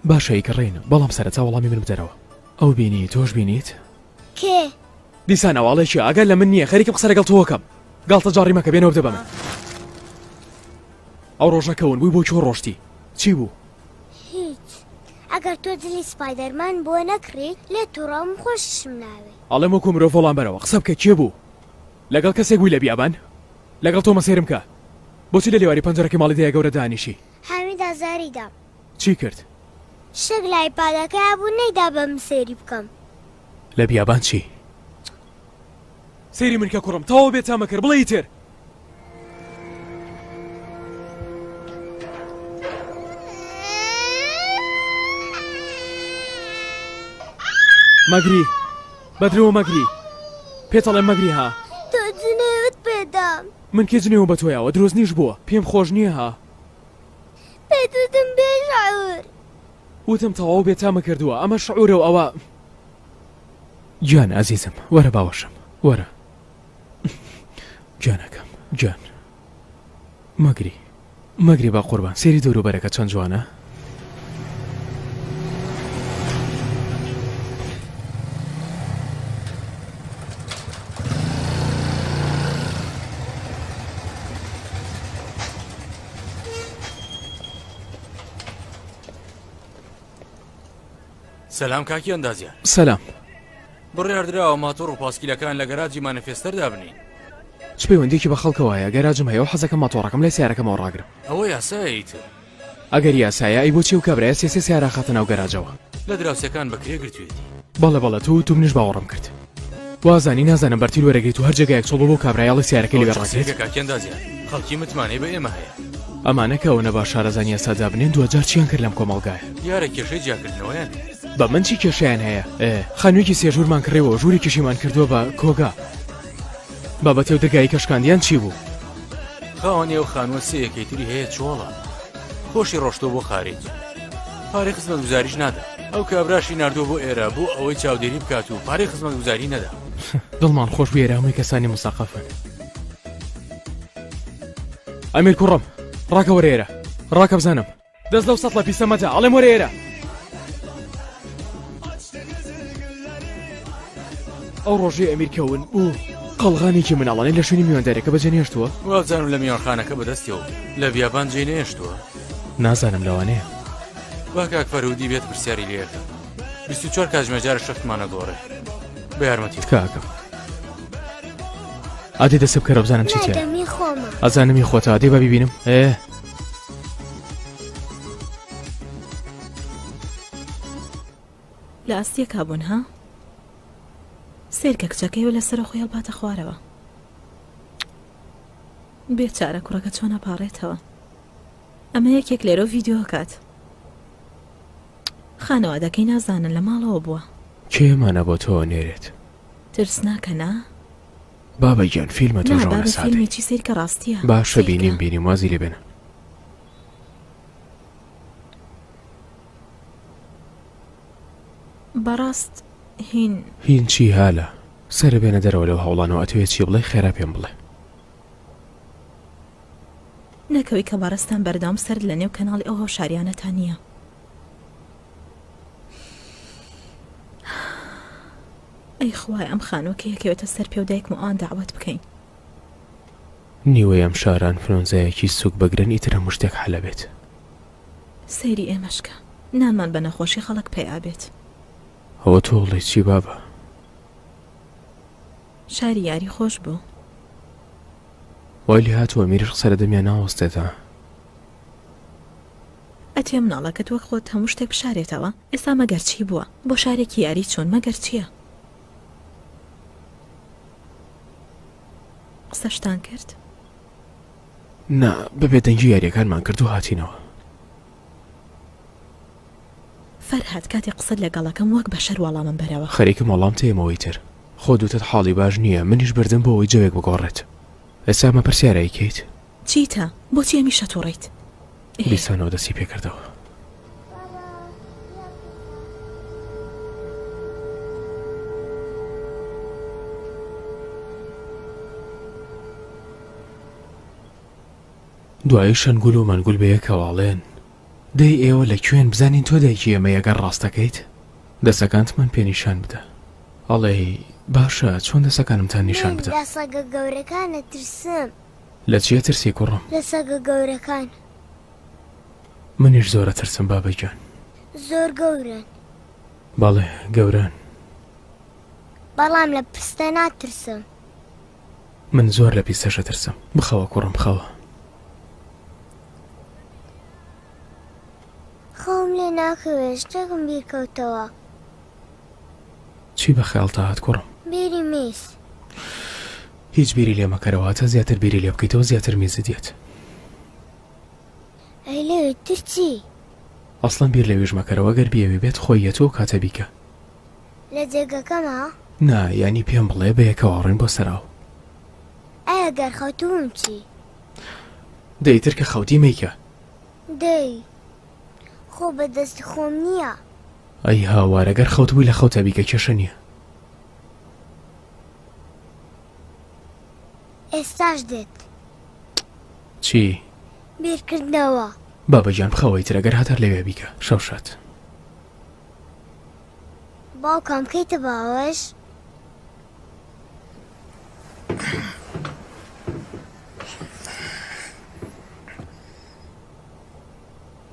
باشە ئەیکڕین بەڵام سەرەتا وەڵامی من بدەرەوە ئەو بینی تۆش بینیت؟ کێ؟ دیسان ئەو ئەڵێ کێ ئاگات لە من نییە خەریکم قسە لەگەڵ تۆ ئەکەم گاڵتە جاڕی مەکە بێنەوە بدە بە من ئەو ڕۆژە کە ون بووی بۆ کوێ ڕۆشتی چی بوو؟ هیچ ئەگەر تۆ جلی سپایدەرمان بۆ نەکڕیت لێت توڕەم خۆشیشم ناوێ. ئەڵێم وەکو مرۆڤ وەڵام بەرەوە قسە بکە کێ بوو؟ لەگەڵ کەسێک بووی لە بیابان؟ لەگەڵ تۆمە سەیرم کە بۆچی لە لێواری پەنجەرەکەی ماڵی دایە گەورە دانیشی؟ ئازاری دام. چی کرد؟ شتێک لە ئایپادەکەیا بوو نەیدا بە من سەیری بکەم. لە بیابان چی؟ سەیری من کە کوڕم تەواو بێتامە کرد بڵێ ئیتر. مەگری بەدرەوە مەگری پێتەڵێم مەگری ها. تۆ جنێوت پێدام. من کێ جنێوم بە تۆیاوە درۆزنیش بووە پێم خۆش نییە ها. پێت وتم بێ شعور. وتم تەواو بێتامە کردووە ئەمە شعورە و ئەوە. گیان ئازیزم وەرە باوەشم وەرە گیانەکەم گیان مەگری مەگری بە قوربان سێری دەوروبەرەکە چەند جوانە. سەلام کاکی ئەندازیار. سەلام. بڕیاردراوە ماتۆڕ و پاسکیلەکان لە گەراجی مانەفێستەر دابنێین. چ پەیوەندیەکی بە خەڵکەوە هەیە؟ گەراجم هەیە و حەزەکەم ماتۆڕەکەم لای سەیارەکەمەوە ڕاگرم. ئەوە یاسایە ئیتر. ئەگەر یاسایە ئەی بۆچی ئەو کابرایە سێ سێ سەیارە ئەخاتە ناو گەراجەوە؟ لە دراوسێکان بە کرێ گرتویەتی. بەڵێ بەڵێ تۆ وتوم منیش باوەڕم کرد. وازانی نازانم بەرتیل وەرەگریت و هەر جێگایەک چۆڵ بوو بەو کابرایە ئەڵێ سەیارەکەی لەوێ ئەوە چ ڕاگرێت. قسەیەکە کاکی ئەندازیار؟ خەڵکی متمانەی بە ئێمە هەیە. ئەمانە کە ئەوەنە باش شارەزان یاسا دابنێن دواجار چیان کرد لەم کۆمەڵگایە؟ دیارە کێشەی جیاکردنەوەیان هەیە. بە من چی کێشەیان هەیە؟ ئێ خانوویەکی سێ ژوورمان کڕیوە و ژوورێکیشیمان کردووە بە کۆگا. بابەتی ئەو دەرگایەی کە شکاندیان چی بوو؟ خاوەنی ئەو خانووە سێ یەکەی تری هەیە چۆڵە. خۆشی ڕۆشتووە بۆ خاریج. پارەی خزمەتگوزاریش نادا. ئەو کابراشی ناردووە بۆ ئێرە بۆ ئەوەی چاودێری بکات و پارەی خزمەتگوزاری نەدا. دڵمان خۆش بوو ئێرە هەمووی کەسانی موسەقەفن. ئەمیر کوڕم ڕاکە وەرە ئێرە ڕاکە بزانم. دەست لەو سەتڵە پیسە مەدە ئەڵێم وەرە ئێرە. ئەو ڕۆژەی ئەمیر کەون بوو قەڵغانێکی مناڵانەی لە شوێنی میوانداریەکە بەجێ نێشتووە؟ وابزانم لە میوانخانەکە بەدەستیەوە بوو لە بیابان جێی نەهێشتووە. نازانم لەوانەیە. با کاک فەرهودی بێت پرسیاری لێ ئەکەم. 24 کاتژمێر جارە شەفتمان ئەگۆڕێ. بە یارمەتی تکا ئەکەم. ئادەی دەست بکەرەوە بزانم چی تیایە. نادەم هی خۆمە. ئەزانم هی خۆتە ئادەی با بیبینم. ئێ. لە ئاستیەکا بوون ها؟ سەیرکە کچەکەی و لەسەرە خۆی هەڵباتە خوارەوە. بێچارە کوڕەکە چۆن ئەپاڕێتەوە. ئەمە یەکێک لێرە و ڤیدیۆ کات. خانەوادەکەی نازانن لە ماڵەوە بووە. کێ ئەمانە بۆ تۆ ئەنێرێت؟ ترسناکە نا؟ بابە گیان فیلمە نا تۆش ئەوەنە بابە سادەی. فیلمی چی سەیرکە ڕاستیە باشە سەیرکە. بینیم بینیم وازی لێ بێنە. بەڕاست هین. هین چی هالە؟ سەرە بێنە دەرەوە لەو هەوڵانەوە ئەتەوێ چی بڵێی خێرا پێم بڵێ. نەکەوی کە بەڕێزتان بەردەوام سەرت لە نێو کەناڵی ئەو هۆشاریانەتا نییە. ئەی خوایە ئەم خانووە کەی ئەکەوێتە سەر پێ و دایکم و ئەوان دەعوەت بکەین. نیوەی ئەم شارە ئەنفلۆنزایەکی سوک بگرن ئیتر هەموو شتێک حەل ئەبێت. سەیری ئێمەش کە. نانمان بە نەخۆشی خەڵک پەیا بێت. ئەوە تۆ ئەڵێی چی بابە؟ شاری یاری خۆش بوو. وای لێهاتووە میریش قسە لە دەمیا ناوەستێت ها. ئەتوێ مناڵەکەت وەک خۆت هەموو شتێک بشارێتەوە؟ ئێستا مەگەر چی بووە؟ بۆ شارێکی یاری چوون مەگەر چییە؟ قسەشتان کرد؟ نا، بە بێدەنگی یارییەکانمان کرد و هاتینەوە. فەرهاد کاتێ قسەت لەگەڵەکەم وەک بەشەر وەڵامم بەرەوە. خەریکم وەڵام تێمەوە ئیتر. خۆت وتت حاڵی باش نییە، منیش بردم بۆ ئەوەی جەوێک بگۆڕێت. ئێستا ئەمە پرسیارە ئەیکەیت؟ چیتە؟ بۆچی هەمیشە توڕەیت؟ ئێ. دیسانەوە دەستی پێکردەوە. دوایی شەنگول و مەنگول بەیەکەوە ئەڵێن، دەی ئێوە لە کوێن بزانین تۆ دایکی ئێمەی ئەگەر ڕاست دەکەیت دەسەکانتمان پێ نیشان بدە. ئەڵێی باشە چۆن دەسەکانمتان نیشان من بدەم؟ لە سەگە گەورەکان ئەترسم. لە چی ئەترسی کوڕم؟ لە سەگە گەورەکان. منیش زۆر ئەترسم بابە گیان. زۆر گەورەن. بەڵێ گەورەن. بەڵام لە پستە ناترسم. من زۆر لە پیسەش ئەترسم. بخەوە کوڕم بخەوە. خەوم لێ ناکەوێ شتێکم بیر کەوتەوە. چی بە خەیاڵتا هات کوڕم؟ بیری میز. هیچ بیری لێ مەکەرەوە هەتا زیاتر بیری لێ بکەیتەوە زیاتر میزت دێت. ئەی لەوی تر چی؟ ئەسڵەن بیر لەویش مەکەرەوە گەر بیەوێ بێت خۆی یەت و ئەو کاتە بیکە. لە جێگەکەما؟ نا یانی پێم بڵێ بەیەکەوە ئەڕۆین بۆ سەراو. ئەی گەر خەوتبووم چی؟ دە ئیتر کە خەوتی مەیکە. دەی خۆ بە دەستی خۆم نییە. ئەی هاوار ئەگەر خەوتبووی لە خەوتا بیکە کێشە نییە. ئێستاش دێت. چی؟ بیرکردنەوە. بابە گیان بخەوە ئیتر ئەگەر هات هەر لەوێ بیکە. شەو شاد. باوکم بکەیتە باوەش؟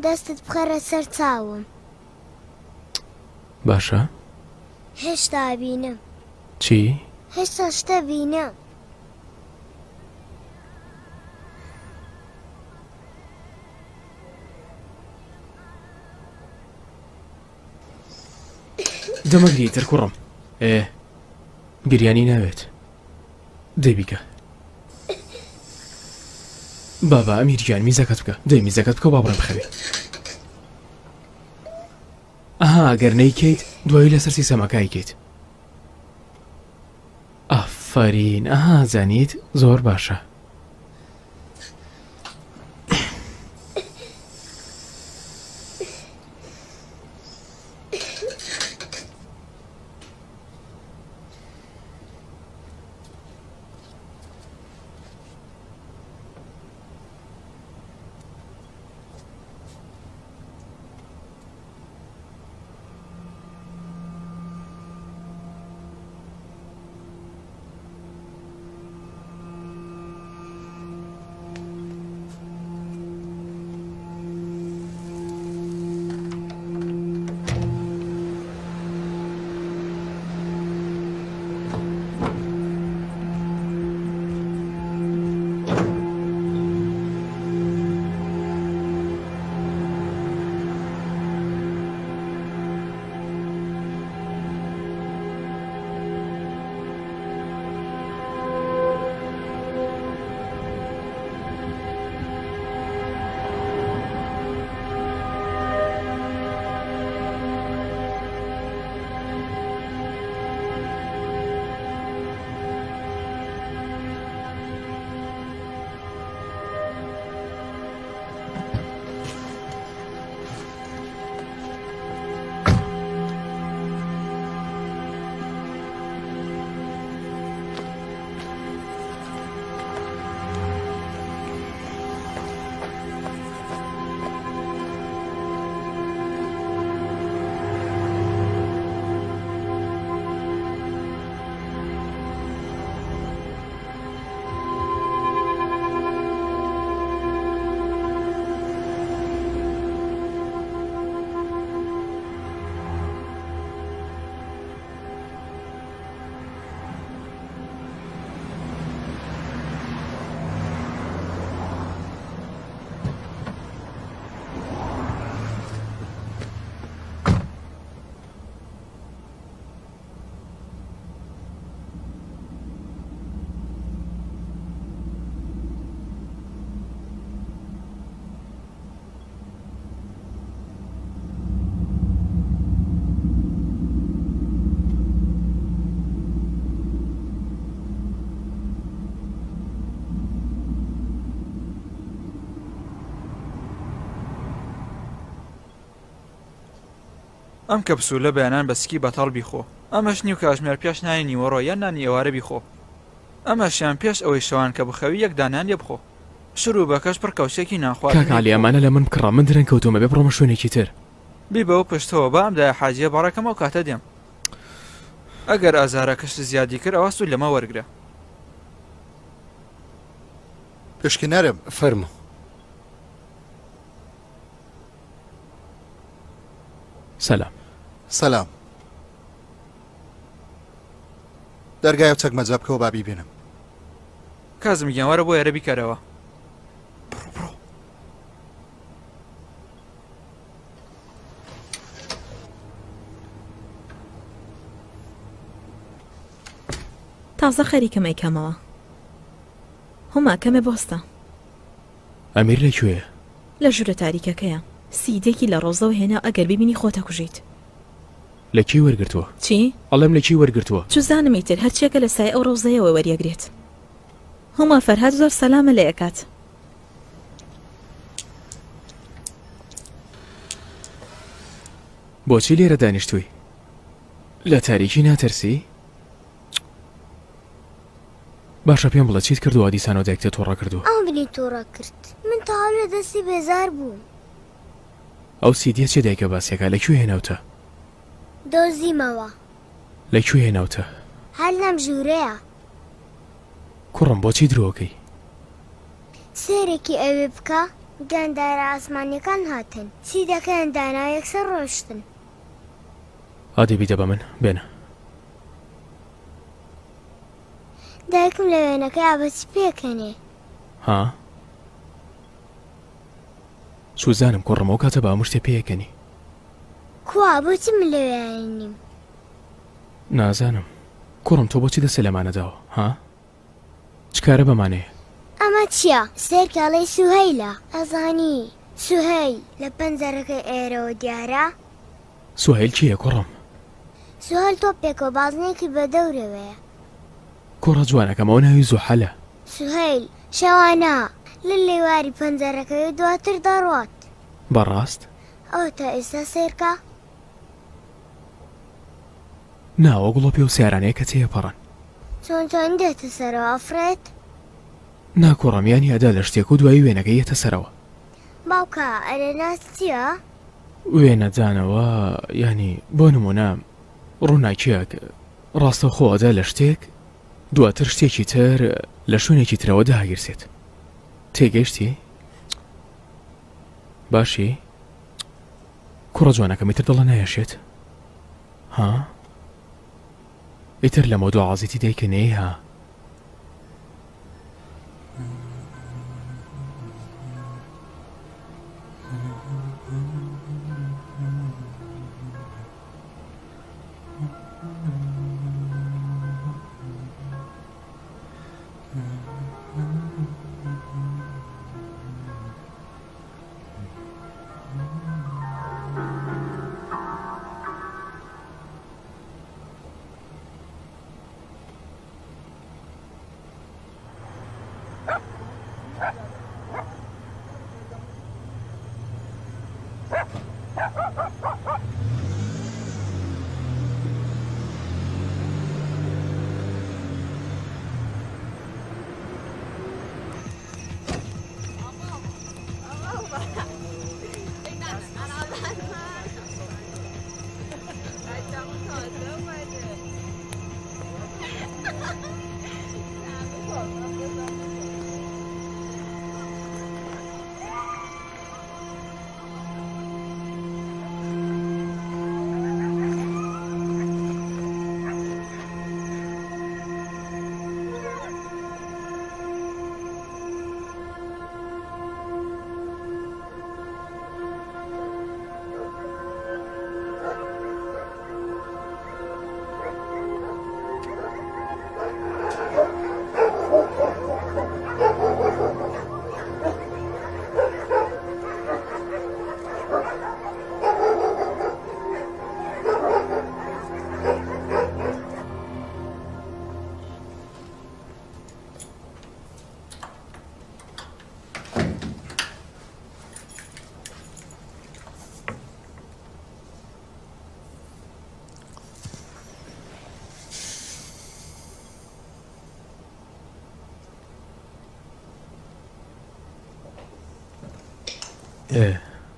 دەستت بخەرە سەر چاوم. باشە. هێشتا ئەبینم. چی؟ هێشتا شتە بینم. دەمەگری تر کوڕم ئێ گریانی ناوێت دەی بیکە بابا ئەمیر گیان میزەکەت بکە دەی میزەکەت بکە با بڕێم بخەوی ئەها ئەگەر نەیکەیت دوایی لەسەر سیسەمەکە ئەیکەیت ئافەرین ئەها زانیت زۆر باشە. ئەم کەپسولە بەیانان بە سکی بەتاڵ بیخۆ ئەمەش نیو کاژمێر پێش نانی نیوەڕۆ یان نانی ئێوارە بیخۆ ئەمەشیان پێش ئەوەی شەوان کە بخەوی یەک دانەیان لێ بخۆ شروبەکەش پڕ کەوچێکی نان خواردنی کاک عەلی بخۆ. ئەمانە لە من بکڕە من درەنگ کەوتووم ئەبێ بڕۆمە شوێنێکی تر. بیبە و پشتەوە با ئەم دایە حاجیە بەڕێکەم ئەو کاتە دێم ئەگەر ئازارەکەشت زیادی کرد ئەوا سوود لەمە وەرگرە. پشکنەرم. فەرموو. سەلام. سەلام. دەرگای ئەو چەکمەجە بکەوە با بیبینم. کازم گیان وەرە بۆ ئێرە بیکەرەوە. بڕۆ بڕۆ. تازە خەریکم ئەیکەمەوە. هوما کەمێ بۆستە. ئەمیر لە کوێیە؟ لە ژوورە تاریکەکەیە. سیدێکی لە ڕۆزەوە هێنا ئەگەر بیبینی خۆتەکوژیت. لە کێی وەرگرتووە؟ چی؟ ئەڵێم لە کێی وەرگرتووە؟ چوزانم ئیتر هەرچیەکە لە سایەی ئەو ڕەوزەیەوە وەریەگرێت. هوما فەرهاد زۆر سەلامە لێ ئەکات. بۆچی لێرە دانیشتووی؟ لە تاریکی ناترسی؟ باشە پێم بڵێ چیت کردووە دیسانەوە دایکتە توڕە کردووە؟ ئەو منی توڕە کرد من تەواو لە دەستی بێزار بووم. ئەو سیدیە چیە دایکە باسیەکا لە کوێ هێناوتە؟ دۆزیمەوە. لە کوێ هێناوتە؟ هەر لەم ژوورەیە. کوڕم بۆچی درۆکەی؟ سەیرێکی ئەوێ بکە گیاندارە ئاسمانیەکان هاتن سیدەکەیان دانا یەکسەر ڕۆشتن. ئادەی بیدە بە من بێنە. دایکم لە وێنەکەی ئابەچی پێکەنێ. ها؟ سوزانم کوڕم ئەو کاتە بە هەموو شتێ پێکەنی. کوا بۆچی من لەوێ نیم؟ نازانم کوڕم تۆ بۆچی دەستت لەمانە داوە ها؟ چ کارە بەمانەیە؟ ئەمە چییە؟ سەیرکە ئەڵێی سوهەیلە. ئەزانی سوهەیل لە پەنجەرەکەی ئێرەوە دیارە؟ سوهەیل کێیە کوڕم؟ سوهەیل تۆپێکە و بازنەیەکی بە دەورەوەیە. کوڕە جوانەکەم ئەوە ناوی زوحەلە. سوهەیل شەوانە لە لێواری پەنجەرەکەی و دواتر دەڕوات. بەڕاست؟ ئەوەتا ئێستا سەیرکە. نا ئەوە گوڵۆپی ئەو سەیارانەیە کە تێیەپەڕن. چۆن چۆن دێتە سەرەوە ئەفڕێت؟ نا کوڕم یانی ئەدا لە شتێک و دوایی وێنەکەی یەتە سەرەوە. باوکە ئەرێناس چیە؟ وێنەدانەوە یانی بۆ نمونە ڕووناکیەک ڕاستەوخۆ ئەدا لە شتێک دواتر شتێکی تر لە شوێنێکی ترەوە داگیرسێت تێگەیشتی؟ باشی؟ کوڕە جوانەکەم ئیتر دڵە نایەشێت ها؟ ئیتر لەمە دو عازیتی دایکە نەیەی ها؟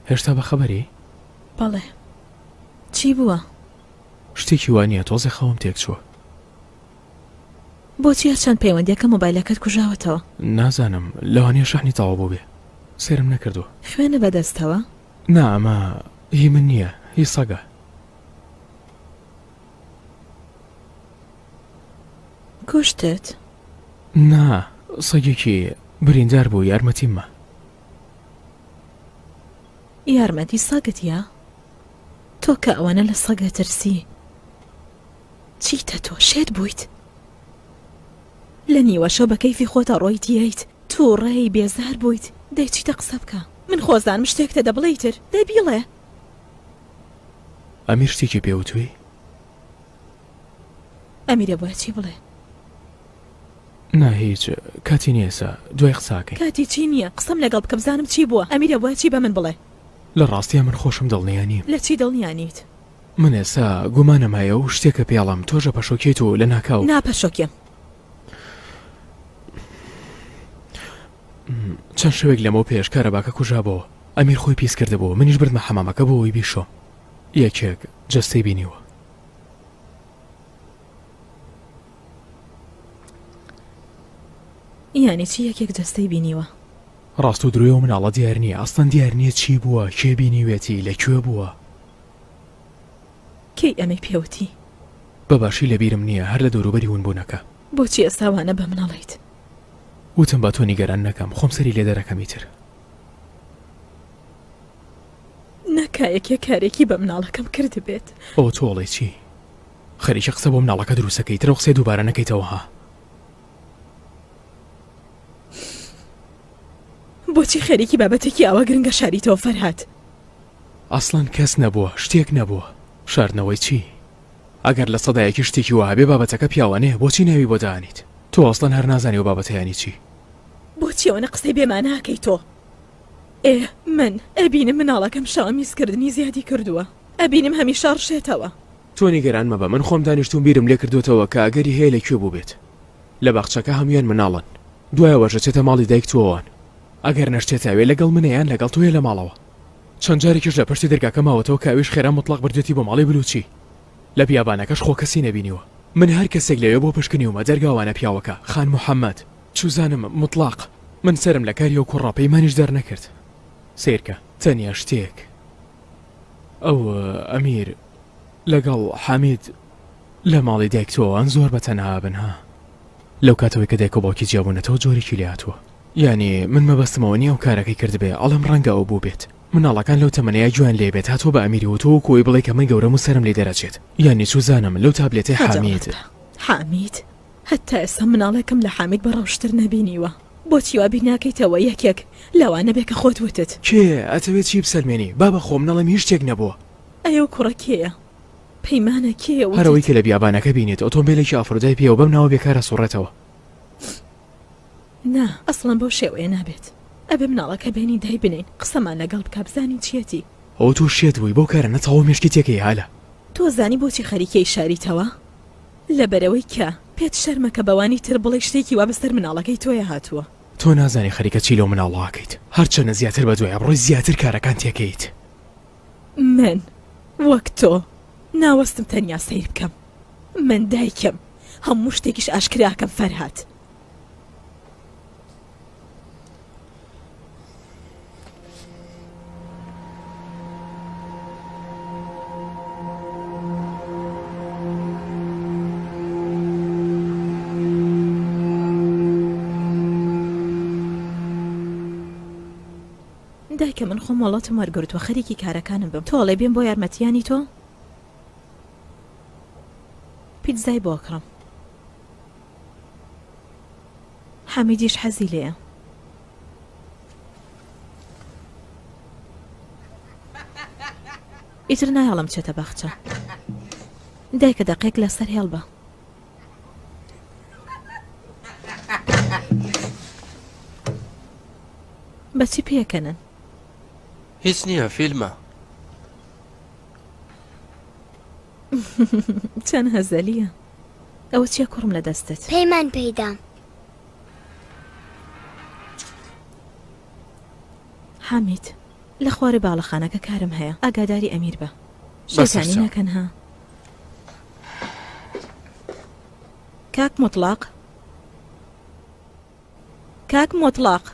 هێشتا بەخەبەری؟ بەڵێ چی بووە؟ شتێکی وا نییە تۆزێ خەوم تێک چووە. بۆچی هەرچەند پەیوەندیەکە مۆبایلەکەت کوژاوەتەوە؟ نازانم لەوانەیە شەحنی تەواو بووبێ سەیرم نەکردووە. خوێنە بەدەستەوە؟ نا ئەمە هی من نییە هی سەگە. کوشتت؟ نا سەگێکی بریندار بوو یارمەتیم ما. یارمەتی سەگت یا؟ تۆ کە ئەوەنە لە سەگ ئەترسی چیتە تۆ شێت بوویت؟ لە نیوەشەو بە کەیفی خۆتە ڕۆیت یەیت توڕەی بێزار بوویت دەی چیتە قسە بکە من خۆزانم شتێکتە دە بڵێی تر دەی بیڵێ. ئەمیر شتێکی پێ وتووی؟ ئەمیرە بۆیە چی بڵێ؟ نا هیچ کاتی نیە ئێستا دوای قسە ئەکەین. کاتی چی نیە قسەم لەگەڵ بکە بزانم چی بووە ئەمیرە بۆیە چی بە من بڵێ؟ لە ڕاستیا من خۆشم دڵنیا نیم. لە چی دڵنیا نیت؟ من ئێستا گومانم هەیە و شتێکە پێڵم تۆش ئەپەشۆکێیت و لەناکاو. ناپەشۆکێم. چەند شەوێک لەمەو پێش کارەباکە کوژابۆوە ئەمیر خۆی پیس کردبوو منیش بردمە حەمامەکە بۆ ئەوەی بیشۆم یەکێک جەستەی بینیوە. یانی چی یەکێک جەستەی بینیوە؟ ڕاست و درۆی ئەو مناڵە دیار نییە ئەسڵەن دیار نییە چی بووە کێ بینیوێتی لە کوێ بووە. کەی ئەمەی پێوتی؟ بە باشی لە بیرم نییە هەر لە دەوروبەری ونبوونەکە. بۆچی ئێستا وانە بە من ئەڵێیت؟ وتم با تۆ نیگەران نەکەم خۆم سەری لێ دەرەکەم ئیتر. نەکا یەکێ کارێکی بە مناڵەکەم کردبێت. ئەوە تۆ ئەڵێی چی؟ خەریکی قسە بۆ مناڵەکە دروستەکەی ئیتر ئەو قسەیە دووبارە نەکەیتەوە ها. بۆچی خەریکی بابەتێکی ئاوا گرنگە شاریتەوە فەرهاد؟ ئەسڵەن کەس نەبووە، شتێک نەبووە. شاردنەوەی چی؟ ئەگەر لە سەدایەکی شتێکی وا هەبێ بابەتەکە پیاوانەیە بۆچی ناوی بۆ دائەنیت؟ تۆ ئەسڵەن هەر نازانی ئەو بابەتە یانی چی. بۆچی ئەوەنە قسەی بێ مانا ئەکەی تۆ؟ ئێ من ئەبینم مناڵەکەم شەوە میزکردنی زیادی کردووە ئەبینم هەمیشە ڕشێتەوە. تۆ نیگەران مەبە من خۆم دانیشتووم بیرم لێ کردۆتەوە کە ئەگەری هەیە لە کوێ بووبێت لە باخچەکە هەموویان مناڵن دوای ئەوەش ئەچێتە ماڵی دایک تۆ ئەوان ئەگەر نەشچێتە ئەوێ لەگەڵ منە یان لەگەڵ تۆیە لە ماڵەوە چەند جارێکیش لە پشتی دەرگاکە ماوەتەوە کە ئەویش خێرا موتڵەق بردوێتی بۆ ماڵی بلوچی لە بیابانەکەش خۆ کەسی نەبینیوە من هەر کەسێک لەوێ بۆ پشکنیومە دەرگاوانە پیاوەکە خان محەمەد چوزانم موتڵەق من سەرم لە کاری ئەو کوڕە پەیمانیش دەرنەکرد سەیرکە تەنیا شتێک ئەو ئەمیر لەگەڵ حامید لە ماڵی دایک تۆ ئەوان زۆر بە تەنها بن ها لەو کاتەوەی کە دایک و باوکی جیابوونەتەوە جۆرێکی لێ هاتووە یانی من مەبەستم ئەوە نییە ئەو کارەکەی کردبێ ئەڵێم ڕەنگە ئەو بووبێت مناڵەکان لەو تەمەنەیا گوێیان لێ بێت هاتووە بە ئەمیری وتووە وەکو ئەوەی بڵێی کە من گەورەم و سەرم لێ دەرەچێت یانی چوزانم لەو تابلێتەی حامید. حامید هەتا ئێستا مناڵێکم لە حامید بە ڕەوشتر نەبینیوە بۆچی وا بیر ناکەیتەوە یەکێک لەوانە بێ کە خۆت وتت. کێیە؟ ئەتەوێ چی بسەلمێنی؟ بابە خۆم نەڵێم هیچ شتێک نەبووە. ئەی ئەو کوڕە کێیە؟ پەیمانە کێیە وتت؟ هەر ئەوەی کە لە بیابانەکە بینیت ئۆتۆمبێلێکی ئافرۆدای پێیە و بەم ناوە بێکار ئەسوڕێتەوە. نا ئەسڵەن بەو شێوەیە نابێت ئەبێ مناڵەکە بێنین دایبنێین قسەمان لەگەڵ بکا بزانین چیەتی. ئەوە تۆ شێت بووی بەو کارانە تەواو مێشکی تێکەی هالە. تۆ زانی بۆچی خەریکی ئەیشاریتەوە؟ لەبەرئەوەی کە پێت شەرمە کە بەوانی تر بڵێی شتێکی وا بەسەر مناڵەکەی تۆیا هاتووە. تۆ نازانی خەریکە چی لەو مناڵە ئەکەیت هەرچەنە زیاتر بەدوایا بڕۆی زیاتر کارەکان تێکەیت. من وەک تۆ ناوەستم تەنیا سەیر بکەم من دایکم هەموو شتێکیش ئاشکراکەم فەرهاد. دایکە من خۆم مۆڵەتم وەرگرتووە خەریکی کارەکانم بم تۆ ئەڵێ بێم بۆ یارمەتیانی تۆ پیتزای بۆ کڕم حەمیدیش حەزی لێیە. ئیتر نایەڵم بچێتە باخچە. دایکە دەقێک لەسەر هێڵ بە. بەچی پێکەنن؟ هیچ نییە فیلمە. چەند هەزەلیە. ئەوە چیە کوڕم لە دەستت؟ پەیمان پێیدام. حامید لە خوارێ باڵەخانەکە کارم هەیە ئاگاداری ئەمیر بە. شێتانی نەکەن ها. کاک موتڵاق کاک موتڵاق.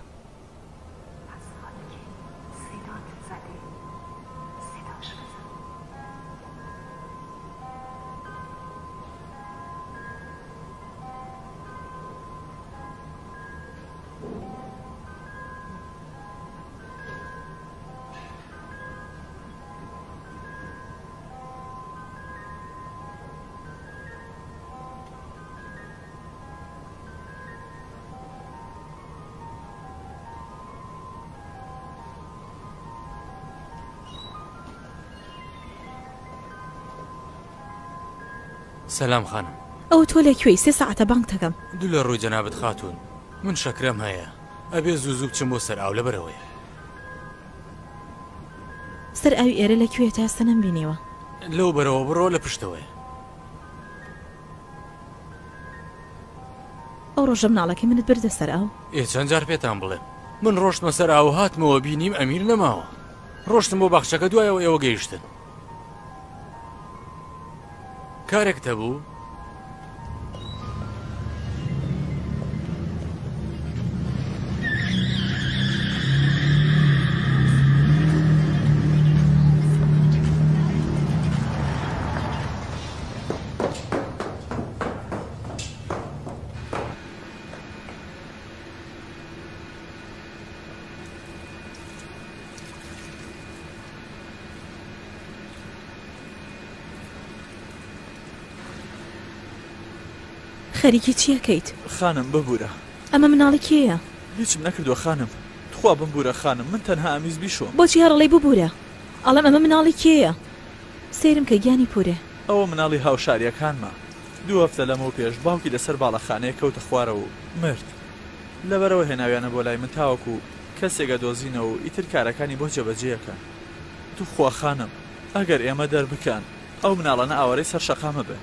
سەلام خانم. ئەوە تۆ لە کوێی؟ سێ سەعاتە بانگتەکەم. دوو لە ڕووی جەنابت خاتوون، من شەکرەم هەیە، ئەبێ زوو زوو بچم بۆ سەر ئاو لەبەرئەوەیە. سەر ئاوی ئێرە لە کوێیە تا ئێستا نەمبینیوە؟ لەو بەرەوە بڕۆ لە پشتەوەیە. ئەو ڕۆژە مناڵەکەی منت بردە سەر ئاو؟ ئێ چەند جار پێتان بڵێم من ڕۆشتمە سەر ئاو هاتمەوە بینیم ئەمیر نەماوە ڕۆشتم بۆ باخچەکە دوایەوە ئێوە گەیشتن. کارێکت هەبوو؟ خەریکی چیەکەیت؟ خانم ببورە. ئەمە مناڵی کێیە؟ هیچم نەکردووە خانم. تخوا بمبورە خانم من تەنها ئەمویست بیشۆم. بۆچی هەر ئەڵێی ببورە؟ ئەڵێم ئەمە مناڵی کێیە؟ سەیرم کە گیانی پورێ. ئەوە مناڵی هاوشاریەکانمە. دوو هەفتە لەمەو پێش باوکی لەسەر باڵەخانەیەک کەوتە خوارەوە و مرد. لەبەرئەوە هێناویانە بۆ لای من تاوەکو کەسێک ئەدۆزینەوە و ئیتر کارەکانی بۆ جێبەجێ ئەکەن. توخوا خانم ئەگەر ئێمە دەربکەن ئەو مناڵانە ئاوارەی سەر شەقام ئەبن.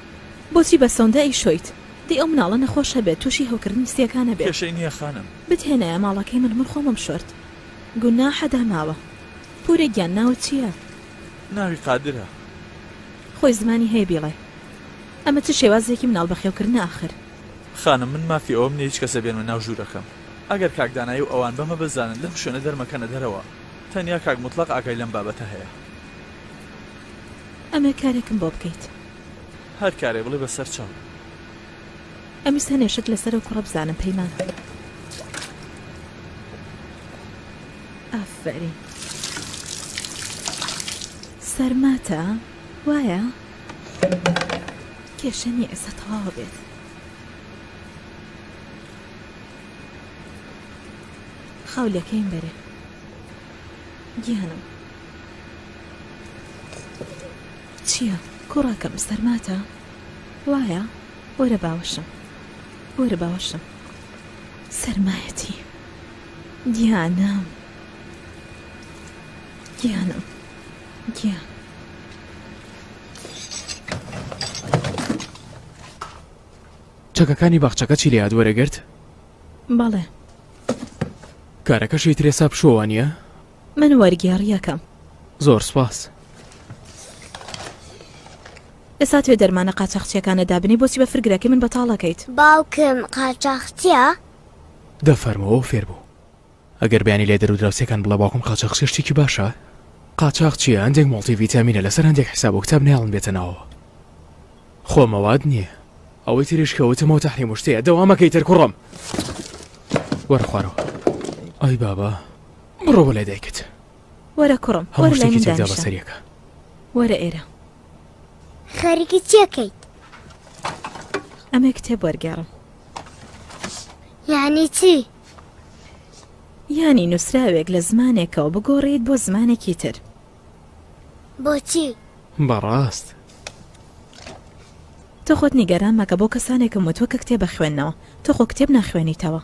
بۆچی بە سۆندە ئەیشۆیت؟ دەی ئەو مناڵە نەخۆش هەبێت توشی هەوکردنی سیەکان ئەبێت. کێشەی نیە خانم. بتهێنایە ماڵەکەی من من خۆمم شۆرد. گوناحە داماوە. پورە گیان ناوت چیە؟ ناوی قادرە. خۆی زمانی هەیە بیڵێ. ئەمە چ شێوازێکی مناڵ بەخێوکردنە ئاخر؟ خانم من مافی ئەوەم نیە هیچ کەسێ بێنمە ناو ژوورەکەم. ئەگەر کاک دانایی و ئەوان بەمە بزانن لەم شوێنە دەرمەکەنە دەرەوە. تەنیا کاک موتڵەق ئاگای لەم بابەتە هەیە. ئەمێ کارێکم بۆ بکەیت. هەر کارێ بڵێ بەسەر چاو. ئەمویست هەنێ شت لەسەر ئەو کوڕە بزانم پەیمان. ئافەرین. سەرماتە وایە؟ کێشە نییە ئێستا تەواوە بێت. خاولەکەیم بەرێ گیانم. چییە کوڕەکەم سەرماتە وایە؟ وەرە باوەشم وەرە باوەشم سەرمایەتی گیانم گیانم گیان. چەکەکانی باخچەکە چی لە یاد وەرەگرت؟ بەڵێ. کارەکەشی ترێسا پشووە وانییە؟ من وەرگێڕییەکەم. زۆر سوپاس. ئێستا توێ دەرمانە قاچاخچیەکانە دابنێی بۆچی بەفر گرەکەی من بەتاڵ ئەکەیت؟ باوکم قاچاخچیە؟ دە فەرموو فێر بوو. ئەگەر بەیانی لای دەرودراوسێکان بڵێ باوکم قاچاخچیە شتێکی باشە؟ قاچاخ چیە؟ هەندێک مۆڵتی ڤیتامینە لەسەر هەندێک حیساب و کتاب نایەڵن بێتە ناوەوە. خۆ مەواد نیە. ئەوەی تریش کە وتم ئەو تەحریم و شتەیە دەوامەکە ئیتر کوڕم. وەرە خوارەوە. ئای بابا بڕۆ بۆ لای دایکت. وەرە کوڕم هەموو وەرە لای شتێکی من تێکدا دانیشە. بەسەریەکە. وەرە ئێرە. خەریکی چیەکەیت؟ ئەمێ کتێب وەرگێڕم. یانی چی؟ یانی نووسراوێک لە زمانێکەوە بگۆڕیت بۆ زمانێکی تر. بۆچی؟ بەڕاست. تۆ خۆت نیگەران مەکە بۆ کەسانێکم وتوە کە کتێب ئەخوێننەوە تۆ خۆ کتێب ناخوێنیتەوە.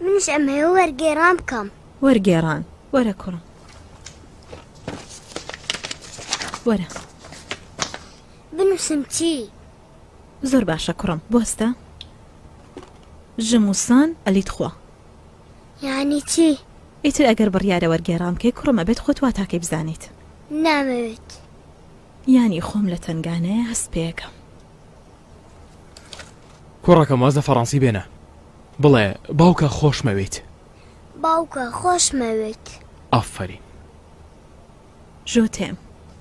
منیش ئەمەوێ وەرگێڕان بکەم. وەرگێڕان وەرە کوڕم وەرە. بنووسم چی؟ زۆر باشە کوڕم بوەستە. ژموسان ئەلیت خوا. یانی چی؟ ئیتر ئەگەر بڕیارە وەرگێڕان بکەی کوڕم ئەبێت خۆت واتاکەی بزانیت. نامەوێت. یانی خۆم لە تەنگانەیە هەست پێکەم. کوڕەکەم واز لە فەڕەنسی بێنە بڵێ باوکە خۆشمەوێیت. باوکە خۆشمەوێیت. ئافەرین. ژۆتێم.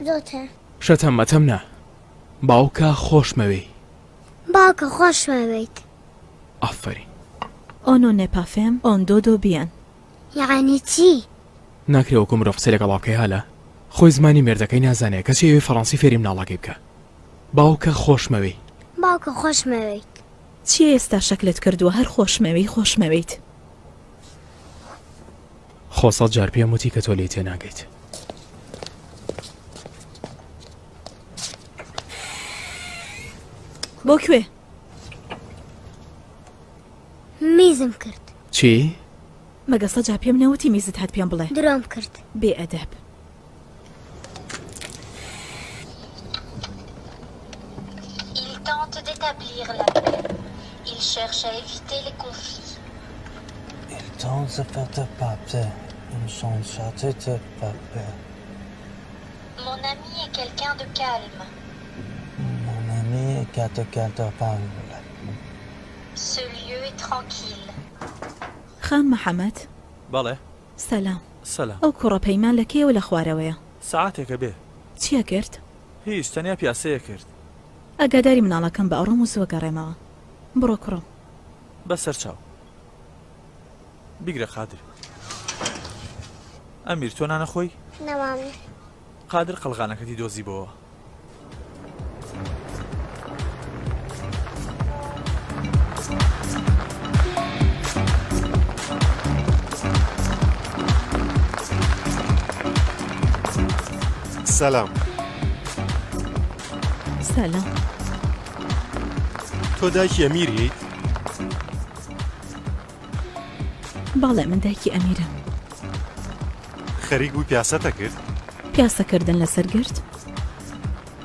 ژۆتێم. شەتەم مەتەم نا. باوکە خۆشمەوێی. باوکە خۆشمەوێیت. ئافەرین. ئۆنۆ نێپافێم ئۆن دۆدۆ بیەن. یەعنی چی؟ ناکرێ وەکو مرۆڤ قسەی لەگەڵا بکەی هالە خۆی زمانی مێردەکەی نازانێ کەچی ئەیەوێ فەڕەنسی فێری مناڵەکەی بکا باوکە خۆشمەوێی. باوکە خۆشمەوێیت. چیە ئێستا شەکلت کردووە هەر خۆشمەوێی خۆشمەوێیت. خۆ سەد جار پێم وتی کە تۆ لێی تێناگەیت. بۆ کوێ؟ میزم کرد. چی؟ مەگە سەجا پێم نەوتی میزت هات پێم بڵێ. درۆم کرد. بێ ئەدەب. Il tente d'établir la paix. Il cherche à éviter les conflits. Il tente Mon ami est quelqu'un de calme. Mon ami est quelqu'un de calme. Ce lieu est tranquille. خان محەمەد. بەڵێ. سەلام. سەلام. ئەو کوڕە پەیمان لە کەیەوە لە خوارەوەیە؟ سەعاتێکە بێ. چیە کرد؟ هیچ تەنیا پیاسەیە کرد. ئاگاداری مناڵەکەم بە ئەڕۆم و زوو ئەگەڕێمەوە. بڕۆ کوڕم. بەسەر چاو. بیگرە قادر. ئەمیر تۆ نانە خۆی؟ نەمامی. قادر قەڵغانەکەتی دۆزیبۆوە. سەلام. سەلام. تۆ دایکی ئەمیریت؟ بەڵێ من دایکی ئەمیرم. خەریک بووی پیاسەتە کرد؟ پیاسەکردن لەسەر گرد؟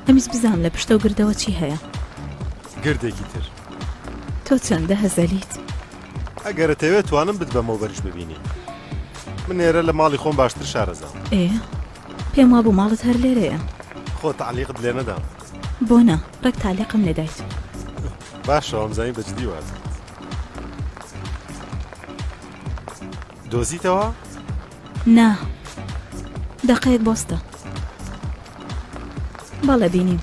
ئەمیست بزانم لە پشتەو گردەوە چی هەیە. گردێکی تر. تۆ چەندە هەزەلیت. ئەگەر ئەتەوێ توانم بتبەمەوە بەریش ببینی. من ئێرە لە ماڵی خۆم باشتر شارەزام. ئێ پێم وابوو ماڵت هەر لێرەیە. خۆ تەعلیقت لێ نەدام. بۆ نا ڕێک تەعلیقم لێ دایت. باشە وامزانی بە جدی واتت. دۆزیتەوە؟ نا دەقەیەک بۆستە. بەڵێ بینیم.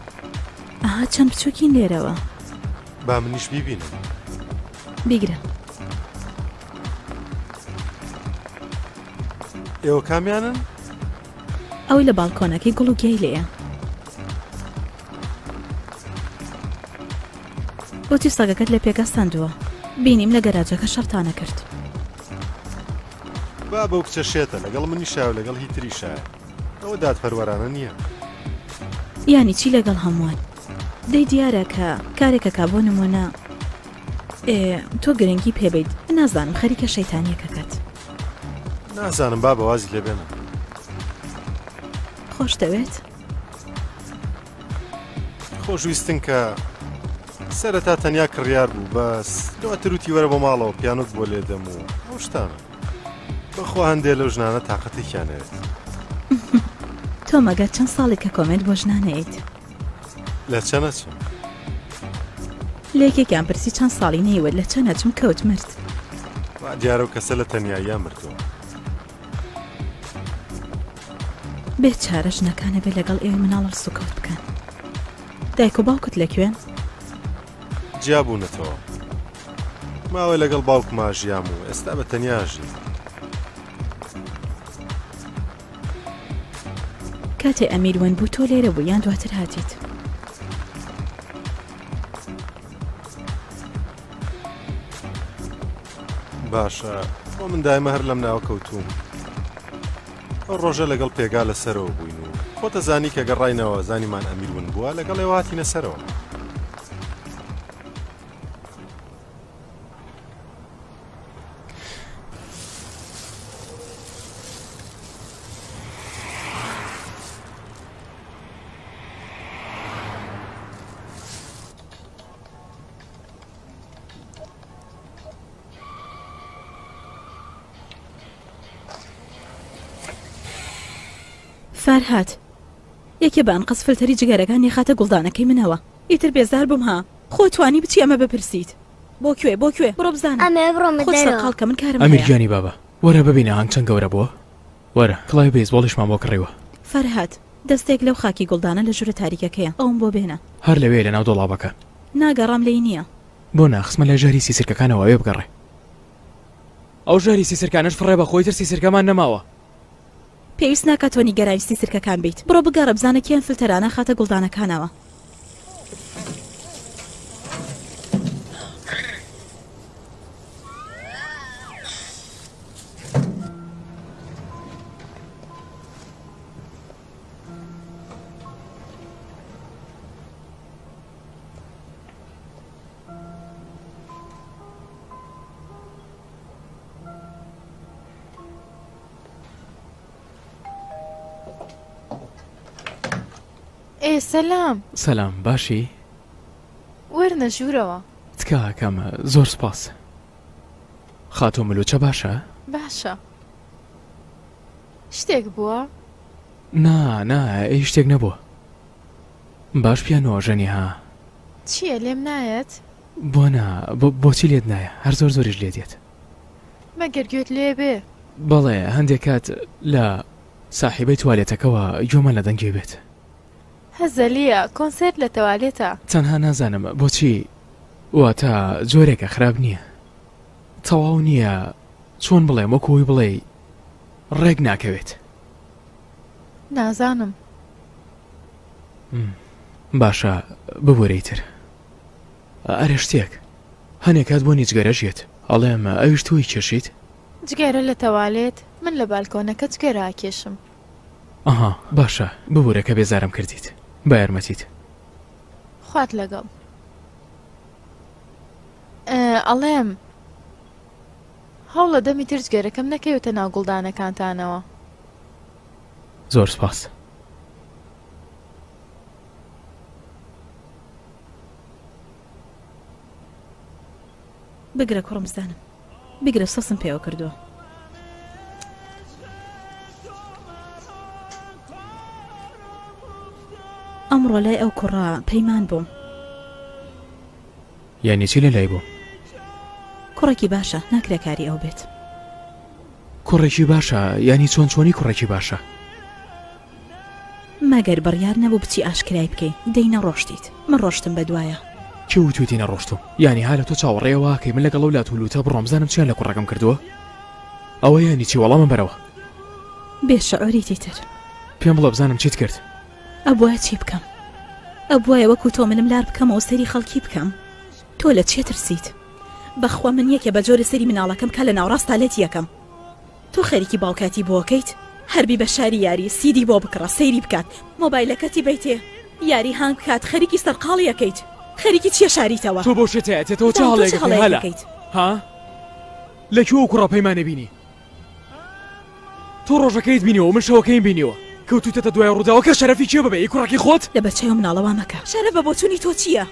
ئەها چەند بچووکین لێرەوە. با منیش بیبینم. بیگرە. ئێوە کامیانن؟ ئەوەی لە باڵکۆنەکەی گوڵ و گیای لێیە. بۆچی سەگەکەت لە پێگا سەندووە؟ بینیم لە گەراجەکە شەڕتانە کرد. بابە و کچە شێتە لەگەڵ منیشایە و لەگەڵ هی تریشایە ئەوە دادپەروەرانە نییە. یانی چی لەگەڵ هەمووان؟ دەی دیارە کە کارێکەکا بۆ نموونە ئێ تۆ گرنگی پێ بەیت نازانم خەریکە شەیتانیەکەکات. نازانم بابە وازی لێ بێنە. خۆشتەوێت؟ خۆشویستن کە سەرەتا تەنیا کڕیار بوو بەس دواتر وتی وەرە بۆ ماڵەوە پیانۆت بۆ لێدەم و ئەو شتانە بەخوا هەندێ لەو ژنانە تاقەتێکیان هەیە. تۆ مەگەر چەند ساڵی کە کۆمێنت بۆ ژنان ئەیت؟ لە چەند ئەچم؟ لە یەکێکیان پرسی چەند ساڵی نەیوت لە چەند ئەچم کەوت مرد. وا دیارە و کەسە لە تەنیاییا مردووە. بێ چارە ژنەکان ئەبێ لەگەڵ ئێوەی مناڵ هەڵسوکەوت بکەن. دایک و باوکت لە کوێن؟ جیا بوونەتەوە. ماوەی لەگەڵ باوکما ژیام و ئێستا بە تەنیا ئەژیم. کاتێ ئەمیر ون بوو تۆ لێرە بووی یان دواتر هاتیت؟ باشە خۆ من دایمە هەر لەم ناوە کەوتووم. ئەو ڕۆژە لەگەڵ پێگا لە سەرەوە بووین و خۆتە زانی کە گەڕاینەوە زانیمان ئەمیر ون بووە لەگەڵ ئێوە هاتینە سەرەوە. فەرهاد یەکێ بە ئەنقەست فلتەری جگەرەکانی خاتە گوڵدانەکەی منەوە ئیتر بێزار بووم ها خۆ توانی بچی ئەمە بپرسیت بۆ کوێ بۆ کوێ بڕۆ بزانە ئەمێ بڕۆمە خۆت دەرەوە. سەرقاڵ کە من کارم ئەمیر هەیە گیانی بابە وەرە ببینە هانگ چەند گەورە بووە وەرە کڵاوی بەیسبۆڵیشمان بۆ کڕیوە. فەرهاد دەستێک لەو خاکی گوڵدانە لە ژوورە تاریکەکەیە ئەوم بۆ بێنە. هەر لەوێیە لەناو دۆڵابەکە. نا گەڕام لێی نییە. بۆ نا خستمە لای ژەهری سیسرکەکانەوە ئەوێ بگەڕێ. ئەو ژەهری سیسرکانەش فڕێ بە خۆی تر سیسرکەمان نەماوە. پێویست ناکات تۆ نیگەرانی سیسرکەکان بیت بڕۆ بگەڕێ بزانە کێ ئەم فلتەرانە خاتە گوڵدانەکانەوە. ئێ سەلام. سەلام باشی؟ وەرنە ژوورەوە. تکا ئەکەم زۆر سوپاس. خاتوو ملوچە باشە؟ باشە. شتێک بووە؟ نا نا هیچ شتێک نەبووە. باش پیانۆ ئەژەنی ها. چییە لێم نایەت؟ بۆ نا بۆچی لێت نایە هەر زۆر زۆریش لێ دێت. مەگەر گوێت لێ بێ؟ بەڵێ هەندێک کات لە ساحیبەی توالێتەکەوە گوێمان لە دەنگی بێت. هەزەلیە، کۆنسێرت لە تەوالێتە. تەنها نازانم بۆچی واتە جۆرێکە خراپ نییە تەواو نییە چۆن بڵێم وەکو ئەوەی بڵێی ڕێک ناکەوێت. نازانم. باشە ببورە ئیتر. ئەرێ شتێک هەنێ کات بۆنی جگەرەش یەت ئەڵێم ئەویش تۆی کێشیت؟ جگەرە لە تەوالێت من لە بالکۆنەکە جگەرە ئەکێشم. ئەها باشە ببورە کە بێزارم کردیت با یارمەتیت. خوات لەگەڵ. ئەڵێم هەوڵە دەمی تر جگەرەکەم نەکەوێتە ناو گوڵدانەکانتانەوە. زۆر سپاس. بگرە کوڕم بزانم بگرە سۆسم پێوە کردووە. ئەمڕۆ لای ئەو کوڕە پەیمان بووم. یانی چی لە لای بووم؟ کوڕێکی باشە ناکرێ کاری ئەو بێت. کوڕێکی باشە یانی چۆن چۆنی کوڕێکی باشە؟ مەگەر بڕیار نەبوو بچی ئاشکرای بکەی دەی نەڕۆشتیت من ڕۆشتم بەدوایا. کێ وتویەتی نەڕۆشتوم؟ یانی ها لە تۆ چاوەڕێی ئەوە ئەکەی من لەگەڵ ئەو لات و لوتە بڕۆم بزانم چیان لە کوڕەکەم کردووە؟ ئەوە یانی چی وەڵامم بەرەوە. بێ شعوریت ئیتر. پێم بڵێ بزانم چیت کرد؟ ئەبوایە چی بکەم؟ ئەبوایە وەکو تۆ ملم لار بکەمەوە سەیری خەڵکی بکەم؟ تۆ لە چێ ترسیت؟ بەخوا من یەکێ بە جۆرێ سەیری مناڵەکەم کا لە ناوڕاستا لەتی ئەکەم. تۆ خەریکی باوکاتی بۆکەیت هەر بی بە شاری یاری سیدی بۆ بکڕە سەیری بکات مۆبایلەکەتی بەیتێ یاری هانگ بکات خەریکی سەرقاڵی ئەکەیت خەریکی چیە شاریتەوە تۆ بۆ شێتایەتێتەوە چ بزانم تۆ چ هەڵەیەک ئەکەی هەڵەیەک هەلە ئەکەیت ها لە کوێ ئەو کوڕە پەیمانە بینی تۆ ڕۆژەکەیت بینیوە و من شەوەکەیم بینیوە کەوتوتەتە دوای ڕووداوەکە شەرەفی کێ ببێ ئی کوڕەکەی خۆت لە بەچەی ئەو مناڵە وا مەکە شەرەف بە بۆچونی تۆ چیە؟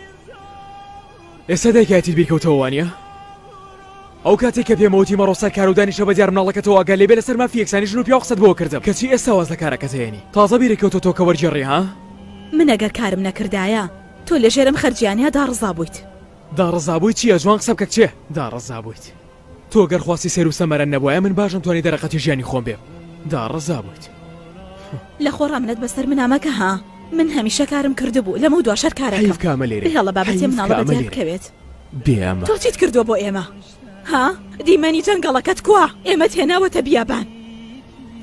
ئێستا دایکایەتیت بیر کەوتەوە وانیە؟ ئەو کاتێک کە پێم وتی مەڕۆ سەر کار و دانیشە بە دیار مناڵەکەتەوە ئاگات لێ بێ لەسەر مافی یەکسانی ژن و پیاو قسەت بۆ کردم کەچی ئێستا واز لە کارەکەت هێنی تازە بیرت کەوتەوە تۆ کە وەرگێڕی ها؟ من ئەگەر کارم نەکردایە تۆ لە ژێر ئەم خەرجیانەیا داڕزابوویت. داڕزابووی چیە جوان قسە بکە کچێ داڕزابوویت تۆ گەر خواستی سەیر و سەمەرە نەبوایە من باشم توانی دەرەقەتی ژیانی خۆم بێم داڕزابوویت. لە خۆڕا منەت بەسەر منا مەکە ها من هەمیشە کارم کردبوو لەمەو دواش هەر کارەکەم حەیف کە ئەمە لێرەیە بهێڵە با بەچێ حەیف مناڵە کە ئەمە بەدیار لێرەیە بکەوێت. بێ ئەمە. تۆ چیت کردووە بۆ ئێمە ها دیمەنی جەنگەڵەکەت کوا ئێمەت هێناوەتە بیابان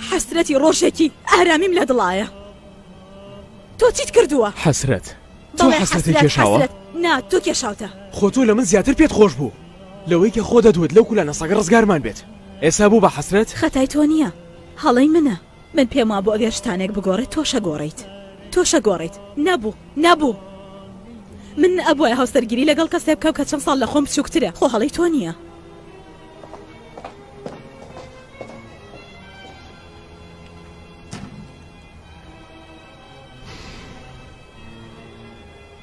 حەسرەتی ڕۆژێکی ئارامیم لە دڵایە تۆ چیت کردووە حەسرەت تۆ بەڵێ حەسرەتی حەسرەت کێشاوە حەسرەت نا تۆ کێشاوتە. خۆ تۆ لە من زیاتر پێت خۆش بوو لەوەی کە خۆ دەتوت لەو کولانە سەگە ڕزگارمان بێت ئێستا بوو بە حەسرەت؟ خەتای تۆ نییە هەڵەی منە من پێم وابوو ئەگەر شتانێک بگۆڕێت تۆش ئەگۆڕێیت تۆش ئەگۆڕێیت نەبوو نەبوو من ئەبوایە هاوسەرگیری لەگەڵ کەسێ بکەم کە چەند ساڵ لە خۆم بچووکترە خۆ هەڵەی تۆ نییە.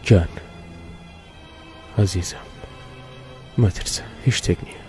گیان ئەزیزم مەترسە هیچ شتێک نییە.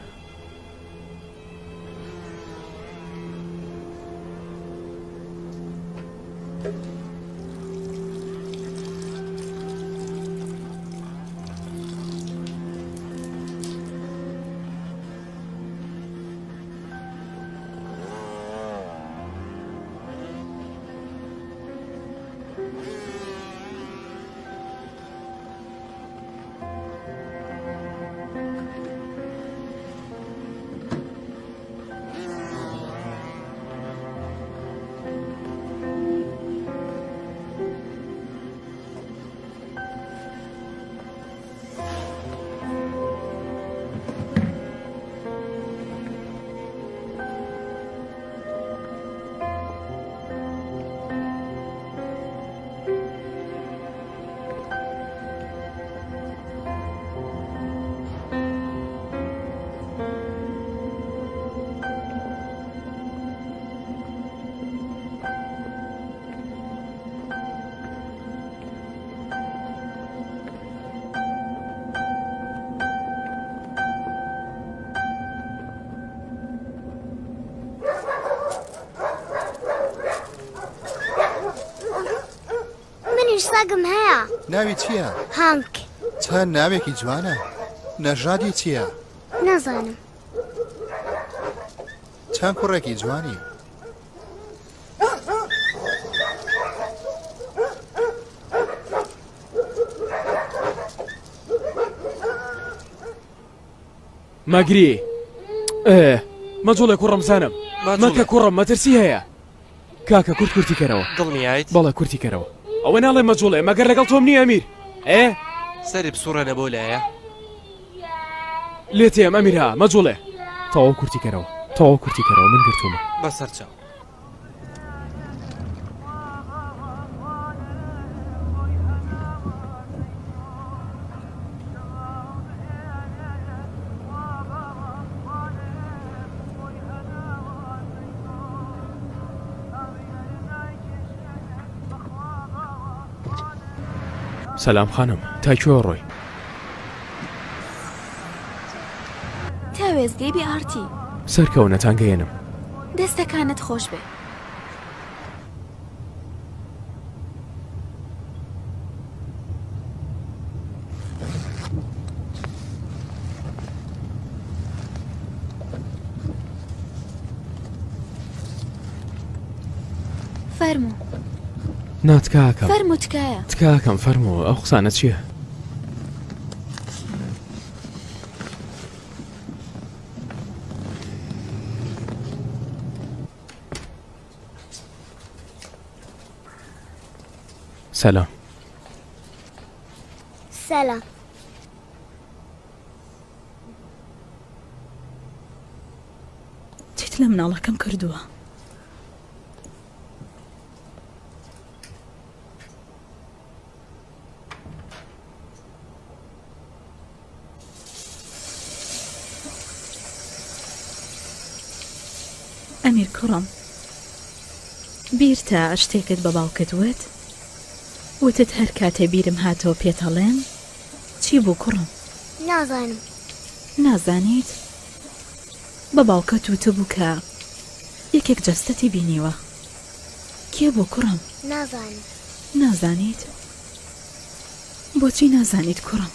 منیش سەگم هەیە. ناوی چییە؟ هانک. چەند ناوێکی جوانە. نەژادی چییە؟ نازانم. چەند کوڕێکی جوانی. مەگری مەجوڵێ کوڕم زانم مەکە کوڕم مەترسی هەیە کاکە کورت کورتی کەرەوە دڵنیایت بەڵێ کورتی کەرەوە ئەوە ناڵێ مەجوڵێ مەگەر لەگەڵ تۆم نییە ئەمیر ئێ سەری بسوڕێنە بۆ لایە لێ تێم ئەمیرها مەجوڵێ تەواو کورتی کەرەوە تەواو کورتی کەرەوە من گرتوومە بەسەر چاو. سەلام خانم تا کوێ ڕۆی؟ تا وێستگەی بی ئاڕ تی. سەرکەونە تانگەیەنم. دەستەکانت خۆش بێ. فەرموو. نا تکاکەم. فەرموو تکایە. تکاکەم فەرموو ئەو قسانە چییە؟ سەلام. سەلام. چیت لە مناڵەکەم کردووە؟ ئەمیر کوڕم بیرتە شتێکت بە باوکت وت؟ وتت هەر کاتێ بیرم هاتەوە پێت ئەڵێم؟ چی بوو کوڕم؟ نازانم. نازانیت؟ بە باوکت وتبوو کە یەکێک جەستەتی بینیوە. کێ بوو کوڕم؟ نازانم. نازانیت؟ بۆچی نازانیت کوڕم؟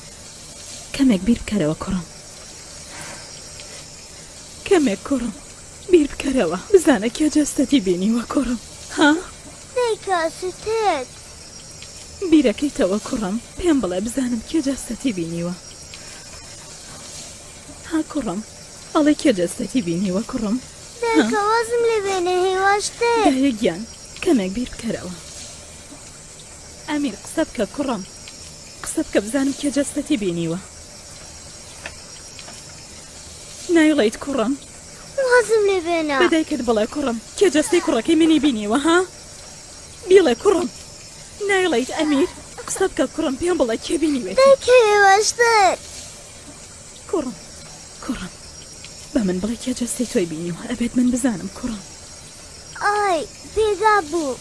کەمێک بیر بکەرەوە کوڕم. کەمێک کوڕم بیر بکەرەوە بزانە کێ جەستەتی بینیوە کوڕم ها؟ دایکە سوتێت. بیرەکەیتەوە کوڕم پێم بڵێ بزانم کێ جەستەتی بینیوە ها کوڕم ئەڵێ کێ جەستەتی بینیوە کوڕم دایکە وازم لێ بێنە هێواش تر. دایە گیان کەمێک بیر بکەرەوە. ئەمیر قسە بکە کوڕم قسە بکە بزانم کێ جەستەتی بینیوە نایڵێیت کوڕم وازم لێ بێنە بە دایکت بڵێ کوڕم کێ جەستەی کوڕەکەی منی بینیوە ها بیڵێ کوڕم نایڵێیت ئەمیر قسە بکە کوڕم پێم بڵێ کێ بینیوێتی دایکە هێواشتر کوڕم کوڕم بە من بڵێ کێ جەستەی تۆی بینیوە ئەبێت من بزانم کوڕم ئای پێدا بوو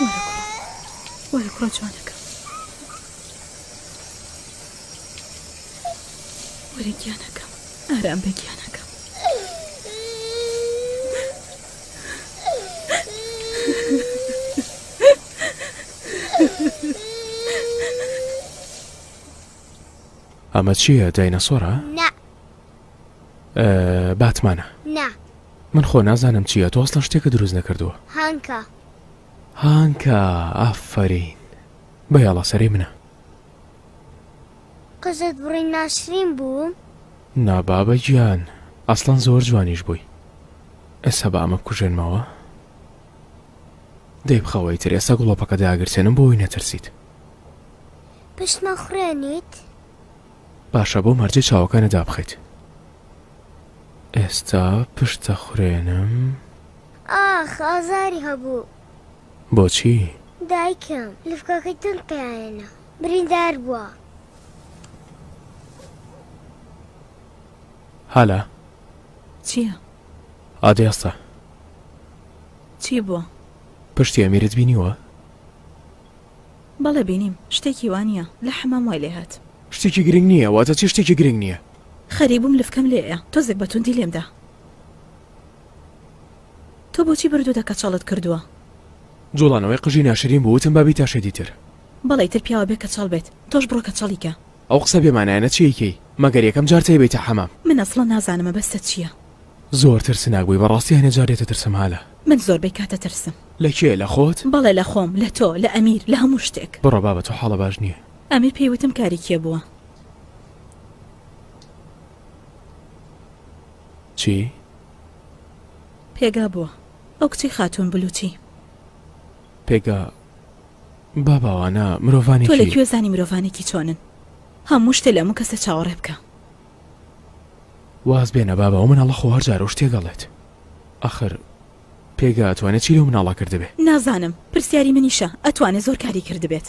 وەرە کوڕە وەرە کوڕە جوانەکەم وەرە گیانەکەم ئارام بە گیانەکەم. ئەمە چییە داینەسۆرە؟ نا. باتمانە. نا. من خۆ نازانم چییە تۆ ئەسڵەن شتێکە دروست نەکردووە. هانکە. هانکە ئافەرین بەیاڵا سەرەی منە. قژت بڕی ناشرین بوو؟ نا بابە گیان ئەسڵەن زۆر جوانیش بووی ئێستا با ئەمە بکوژێنمەوە دەی بخەوە ئیتر ئێستا گڵۆپەکە داگرسێنم بۆ ئەوی نەترسیت. پشت مەخورێنیت؟ باشە بۆ مەرجەی چاوەکانت دابخەیت ئێستا پشت دەخورێنم. ئاخ ئازاری هەبوو. بۆچی؟ دایکم لفکەکەی توند پێیانێنا بریندار بووە. هالە. چییە؟ ئادەی هەستە. چی بووە؟ پشتی ئەمیرت بینیوە؟ بەڵێ بینیم، شتێکی وا نییە، لە حەمام وای لێ هات. شتێکی گرنگ نییە، واتە چی شتێکی گرنگ نییە؟ خەریک بووم لفکەم لێیە، تۆزێک بە توندی لێم دا. تۆ بۆچی بردووتە کەچەڵت کردووە؟ جوڵانەوەی قژی ناشرین بوو، وتم با بیتاشێت ئیتر. بەڵێ ئیتر پیاوە بێ کەچەڵ بێت، تۆش بڕۆ کەچەڵی کە. ئەو قسە بێ مانایانە چی ئەیکەی؟ مەگەر یەکەم جارتە ئەیبەیتە حەمام؟ من ئەسڵەن نازانم مەبەستت چییە. زۆر ترسناک بووی بەڕاستی هەنێ جار لێتە ترسم هالە. من زۆربەی کات ئەترسم. لە کێ؟ لە خۆت؟ بەڵێ لە خۆم، لە تۆ، لە ئەمیر، لە هەموو شتێک. بڕۆ بابە تۆ حاڵە باش نییە. ئەمیر پێی وتم کاری کێ بووە. چی؟ پێگا بووە. ئەو کچەی خاتوون بلوچی. پێگا بابە ئەوانە مرۆڤانێکی. تۆ لە کوێ زانی مرۆڤانێکی چۆنن؟ هەموو شتێ لە هەموو کەسێ چاوەڕێ بکە. واز بێنە بابە ئەو مناڵە خۆ هەر جارەو شتێک ئەڵێت ئەخر پێگە ئەتوانێ چی لەو مناڵە کردبێ؟ نازانم پرسیاری منیشە ئەتوانێ زۆر کاری کردبێت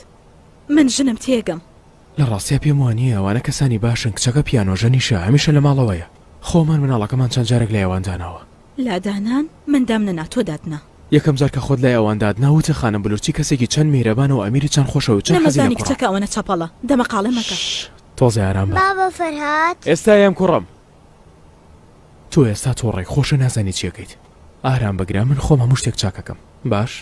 من ژنم تێگەم. لە ڕاستیا پێم وانیە ئەوانە کەسانی باشن کچەکە پیانۆ ژەنیشە هەمیشە لە ماڵەوەیە خۆمان مناڵەکەمان چەند جارێک لای ئەوان داناوە. لادانان من دامنەنا تۆ داتنا. یەکەم جار کە خۆت لای ئەوان داتنا وتت خانم بلورچی کەسێکی چەند میهرەبانە و ئەمیری چەند خۆشەوێ و چەند حەزی لە نەمەزانی کوڕە. کچەکە ئەوەنە چەپەڵە دەمەقاڵێ مەکە. شش تۆزێ ئارام بە. بابە فەرهاد. ئێستا یەم کوڕم. تۆ ئێستا توڕەی خۆشە نازانی چی ئەکەیت ئارام بگرە من خۆم هەموو شتێک چاکەکەم باش.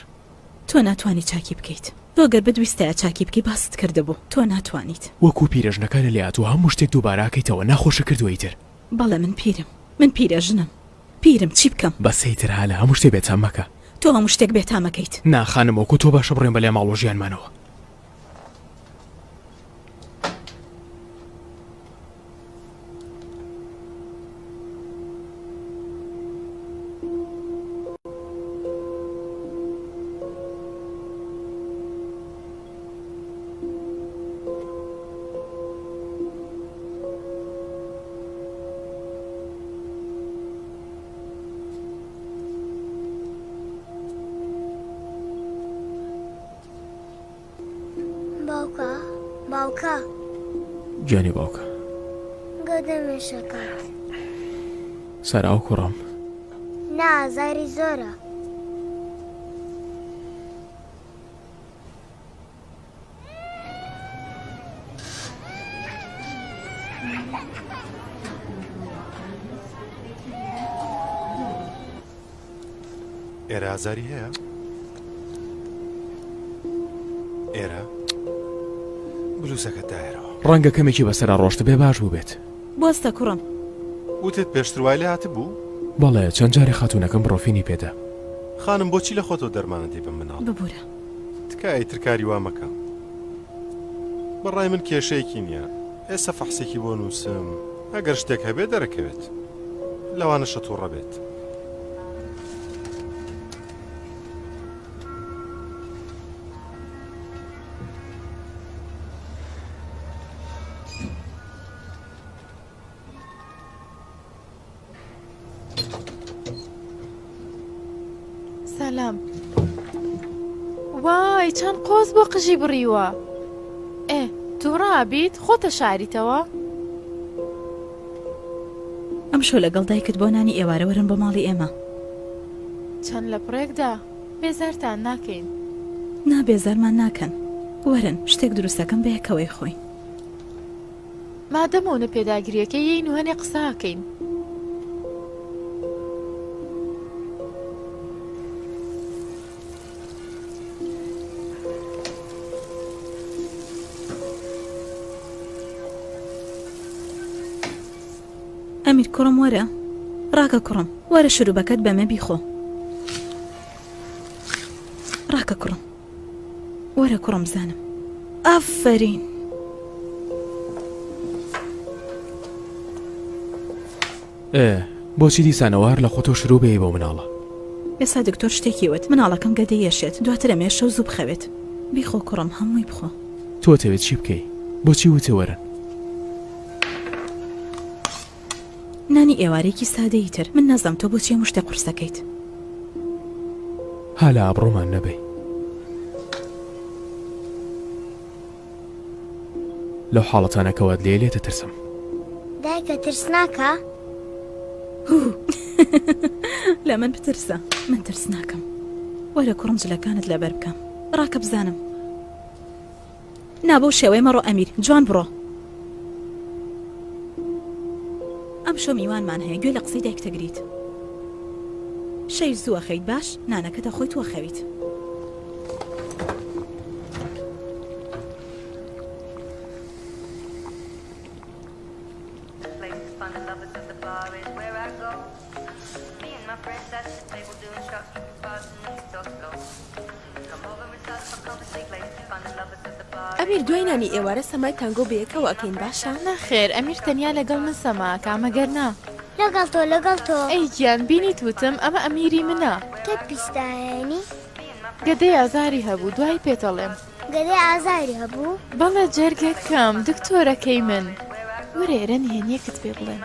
تۆ ناتوانی چاکی بکەیت تۆ گەر بتویستایە چاکی بکەی باست کردبوو تۆ ناتوانیت. وەکو پیرەژنەکانە لێهاتووە هەموو شتێک دووبارە ئەکەیتەوە ناخۆشە کردووە ئیتر. بەڵێ من پیرم من پیرەژنم پیرم چی بکەم. بەسە ئیتر هالە هەموو شتێ بێتام مەکە. تۆ هەموو شتێک بێتام ئەکەیت. نا خانم وەکو تۆ باشە بڕۆین بەلای ماڵ و ژیانمانەوە. باوکە باوکە گیانی باوکە گەدە مێشەکات سەراو کوڕم نا ئازاری زۆرە. ئێرە ئازاری هەیە؟ ئێرە بلوسەکە دایرەوە. ڕەنگە کەمێکی بەسەرا ڕۆشتبێ باش بووبێت. بوەستە کوڕم. وتت پێشتر وای لێ هاتبوو؟ بەڵێ چەند جارێ خاتوونەکەم بڕۆفینی پێدا. خانم بۆچی لە خۆتەوە دەرمانە دەی بە مناڵ؟ ببورە. تکایە ئیتر کاری وا مەکە. بە ڕای من کێشەیەکی نییە. ئێستا فەحسێکی بۆ نووسم ئەگەر شتێک هەبێ دەرەکەوێت. لەوانەشە تووڕە بێت. سەلام وای چەند قۆز بۆ قژی بڕیوە ئێ تووڕە بیت خۆتە شاریتەوە ئەمشەو لەگەڵ دایکت بۆ نانی ئێوارە وەرن بۆ ماڵی ئێمە. چەند لە پڕێکدا بێزارتان ناکەین. نا بێزارمان ناکەن وەرن شتێک دروستەکەم بەیەکەوەی خۆین. مادەم ئەونە پێداگریەکەی یەین و هەنێ قسە ئەکەین. ئەمیر کوڕم وەرە ڕاکە کوڕم وەرە شروبەکەت بەمە بیخۆ ڕاکە کوڕم وەرە کوڕم بزانم ئافەرین. ئێ بۆچی دیسانەوە هەر لە خۆتەوە شروع بێی بەو مناڵە. ئێستا دکتۆر شتێکی وت مناڵەکەم گەدەی ئێشێت دواتر ئەمێ شەو زوو بخەوێت بیخۆ کوڕم هەمووی بخۆ. تۆ ئەتەوێت چی بکەی بۆچی وتت وەرن. نانی ئێوارەیەکی سادەی تر من نازانم تۆ بۆچی هەموو شتێک قورس دەکەیت. ها لە ئابڕوومان نەبەی. لەو حاڵەتانە کە وات لێیە لێت ئەترسم. دایکە ترسناکە؟ هو لە من بترسە من ترسناکەم. وەرە کوڕم جلەکانت لەبەر بکە. ڕاکە بزانم. نا بەو شێوەیە مەڕۆ ئەمیر، جوان بڕۆ. ئەمشەو میوانمان هەیە گوێ لە قسەی دایکت ئەگریت. شەویش زوو ئەخەویت باش؟ نانەکەت ئەخۆیت و ئەخەویت. ئەمیر دوای نانی ئێوارە سەمای تانگۆ بەیەکەوە ئەکەین باشە؟ نەخێر ئەمیر تەنیا لەگەڵ من سەما ئەکا مەگەر نا؟ لەگەڵ تۆ لەگەڵ تۆ. ئەی گیان بینیت وتم ئەمە ئەمیری منە. کەی پیستایەنی؟ گەدەی ئازاری هەبوو دوایی پێتەڵێم. گەدەی ئازاری هەبوو؟ بەڵێ جەرگەکەم دکتۆرەکەی من. وەرە ئێرە نهێنیەکت پێ بڵێم.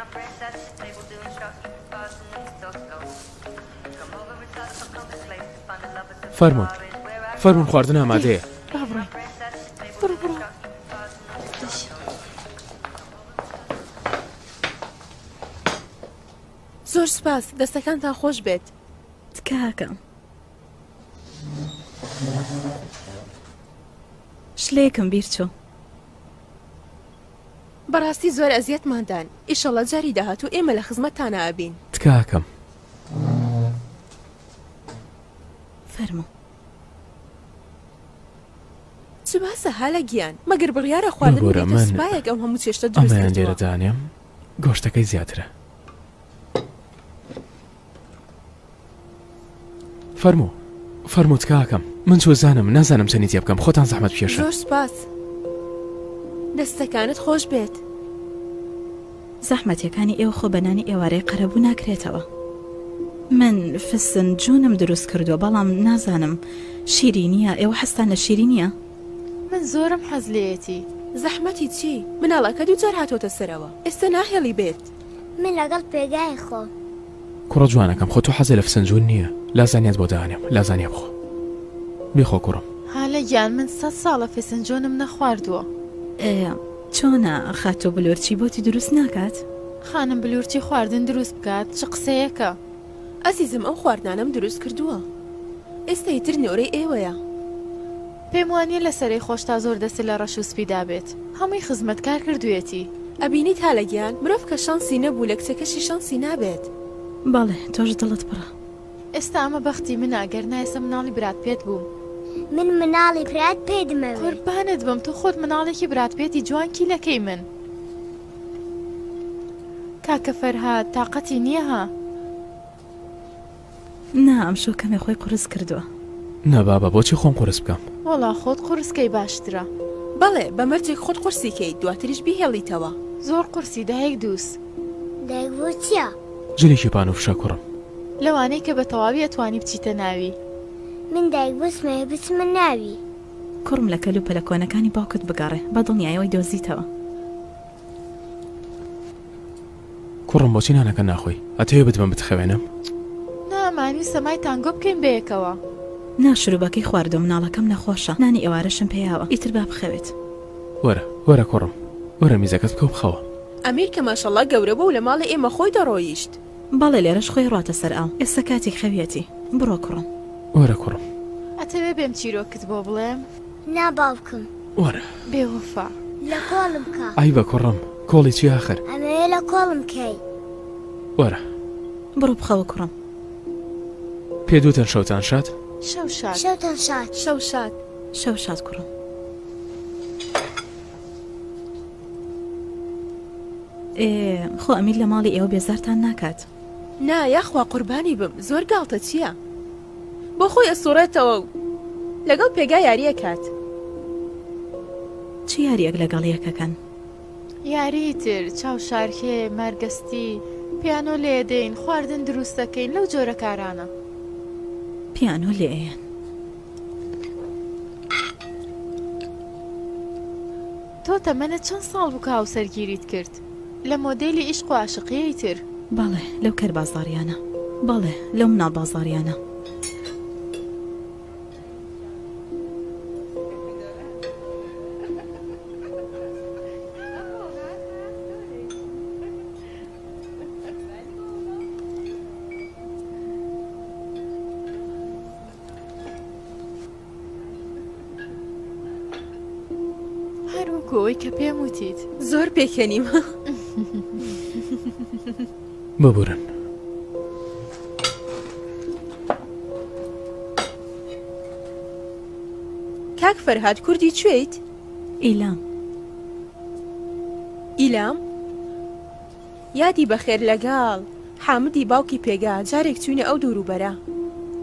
فەرموون فەرموون خواردن ئامادەیە. با بڕۆین بڕۆ بڕۆ. زۆر سوپاس دەستەکانتان خۆش بێت. تکاکەم. شلەیەکم بیر چوو. بەڕاستی زۆر ئەزیەتمان دان ئیشەڵا جاری داهاتوو ئێمە لە خزمەتتانا ئەبین. تکاکەم. فەرموو. چ باسە هالە گیان مەگەر بڕیارە خواردن ببورە ببێتە من سوپایەک ئەو هەموو چێشتە دروست ئەمەیان کردووە. لێرە دانێم گۆشتەکەی زیاترە. فەرموو فەرموو تکاکەم من چوزانم نازانم چەنی تێ بکەم خۆتان زەحمەت بکێشن. زۆر سوپاس دەستەکانت خۆش بێت. زەحمەتیەکانی ئێوە خۆ بە نانی ئێوارەی قەرەبوو ناکرێتەوە من فسن جونم دروست کردووە بەڵام نازانم شیرینیە ئێوە حەزتان لە شیرینیە؟ من زۆرم حەز لێیەتی. زەحمەتی چی؟ مناڵەکە دووجار هاتۆتە سەرەوە ئێستا ناهێڵی بێت. من لەگەڵ پێگای خۆم. کوڕە جوانەکەم خۆ تۆ حەزت لە فسنجون نییە لازانیات بۆ دانێم لازانیا بخۆ بیخۆ کوڕم. هالە گیان من سەت ساڵە فسنجونم نەخواردووە. ئێ چۆنە خاتوو بلورچی بۆتی دروست ناکات؟ خانم بلورچی خواردن دروست بکات چ قسەیەکە. ئەزیزم ئەو خواردنانەم دروست کردووە ئێستا ئیتر نۆرەی ئێوەیە. پێم وانیە لە سەرەی خۆشتا زۆر دەستت لە ڕەش و سپیدا بێت هەمووی خزمەتکار کردویەتی. ئەبینیت هالە گیان مرۆڤ کە شانسی نەبوو لە کچەکەشی شانسی نابێت. بەڵێ تۆش دڵت پڕە. ئێستا ئەمە بەختی منە گەر نا ئێستا مناڵی براد پێت بووم. من مناڵی براد پێتمەوێ. قوربانت بم تۆ خۆت مناڵێکی براد پێتی جوان کیلەکەی من. کاکە فەرهاد تاقەتی نیە ها. نا ئەمشەو کەمێ خۆی قورس کردوە. نا بابە بۆچی خۆم قورس بکەم. وەڵا خۆت قورس کەی باشترە. بەڵێ بە مەرجێک خۆت قورسی کەیت دواتریش بیهێڵیتەوە. زۆر قورسی دایک دوس. دایک بۆ چیە؟ جلێکی پان و فشە کوڕم. لەوانەی کە بە تەواوی ئەتوانی بچیتە ناوی. من دایک بۆچمەوێ بچمە ناوی. کوڕم لە کەل و پەلە کۆنەکانی باوکت بگەڕێ بە دڵنیایەوەی دۆزیتەوە. کوڕم بۆچی نانەکە ناخۆی؟ ئەتەوێ بتبەم بتخەوێنم؟ نا مانی سەمای تانگۆ بکەین بەیەکەوە. نا شروبەکەی خواردوە مناڵەکەم نەخۆشە نانی ئێوارەشم پێیاوە ئیتر با بخەوێت. وەرە وەرە کوڕم وەرە میزەکەت بکە و بخەوە. ئەمیر کە ماشەڵا گەورە بوە و لە ماڵی ئێمە خۆی دەڕۆیشت. بەڵێ لێرەش خۆی ڕواتە سەر ئاو ئێستا کاتی خەویەتی بڕۆ کوڕم. وەرە کوڕم. ئەتەوێ بێم چیرۆکت بۆ بڵێم؟ نا باوکم. وەرە. بێ وەفا. لە کۆڵم کە. عەیبە کوڕم کۆڵی چی ئاخر؟ ئەمەوێ لە کۆڵم کەی. وەرە. بڕۆ بخەوە کوڕم. پێ دوتن شەوتان شاد؟ شەو شاد. شەوتان شاد. شەو شاد. شەو شاد کوڕم. ئێ خۆ ئەمیر لە ماڵی ئێوە بێزارتان ناکات؟ نا یاخوا قوربانی بم زۆر گاڵتە چیە بۆ خۆی ئەسوڕێتەوە و لەگەڵ پێگا یاری ئەکات. چ یاریەک لەگەڵ یەکەکەن؟ یاریی تر، چاوشارکێ، مەرگەستی، پیانۆ لێدەین، خواردن دروست دەکەین، لەو جۆرە کارانە. پیانۆ لێ ئەیەن. تۆ تەمەنت چەند ساڵ بوو کە هاوسەرگیریت کرد؟ لە مۆدێلی ئیشق و عاشقیی تر. بەڵێ، لەو کەربازاڕیانە. بەڵێ، لەو مناڵبازاڕیانە. وەکو ئەوەی کە پێم وتیت. زۆر پێکەنیم. ببورن. کاک فەرهاد کوردی کوێیت؟ ئیلام. ئیلام؟ یادی بەخێر لەگەڵ حامدی باوکی پێگا جارێک چوینە ئەو دوروبەرە.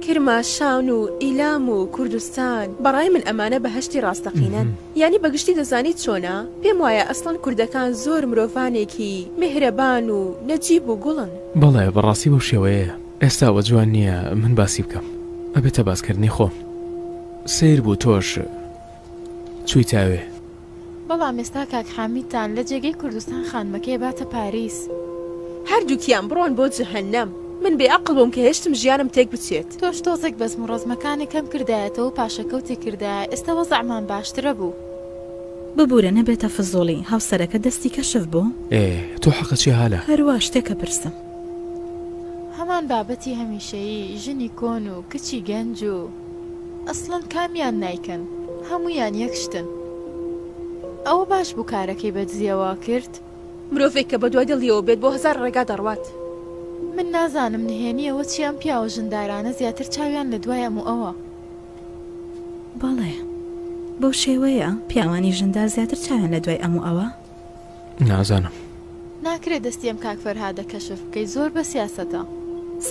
کرماشان و ئیلام و کوردستان بەڕای من ئەمانە بەهەشتی ڕاستەقینەن یانی بەگشتی دەزانیت چۆنە پێم وایە ئەسڵەن کوردەکان زۆر مرۆڤانێکی میهرەبان و نەجیب و گوڵن. بەڵێ بەڕاستی بەو شێوەیەیە ئێستا ئەوە جوان نییە من باسی بکەم ئەبێتە باسکردنی خۆم سەیر بوو تۆش چوویتە ئەوێ. بەڵام ئێستا کاک حامیدتان لە جێگەی کوردستان خانمەکەی ئەباتە پاریس. هەردووکیان بڕۆن بۆ جەهەنەم. من بێ ئەقڵ بووم کە هێشتم ژیانم تێک بچێت. تۆش تۆزێک بەزم و ڕەزمەکانت کەم کردایەتەوە و پاشەکەوتی کردایە ئێستا وەزعمان باشترە بوو. ببورە نەبێتە فزوڵی، هاوسەرەکەت دەستی کەشف بوو؟ ئێ تۆ حەقت چیە هالە؟ هەروا شتێک ئەپرسم. هەمان بابەتی هەمیشەیی ژنی کۆن و کچی گەنج و. ئەسڵەن کامیان نایکەن هەموویان یەک شتن ئەوە باش بوو کارەکەی بە دزیەوە کرد. مرۆڤێک کە بەدوای دڵیەوە بێت بۆ هەزار ڕێگا دەڕوات. من نازانم نهێنی ئەوە چیە ئەم پیاوە ژندارانە زیاتر چاویان لە دوای ئەم و ئەوە. بەڵێ بەو شێوەیە پیاوانی ژندار زیاتر چاویان لە دوای ئەم و ئەوە. نازانم. ناکرێ دەستی ئەم کاک فەرهادە کەشف بکەی زۆر بە سیاسەتە.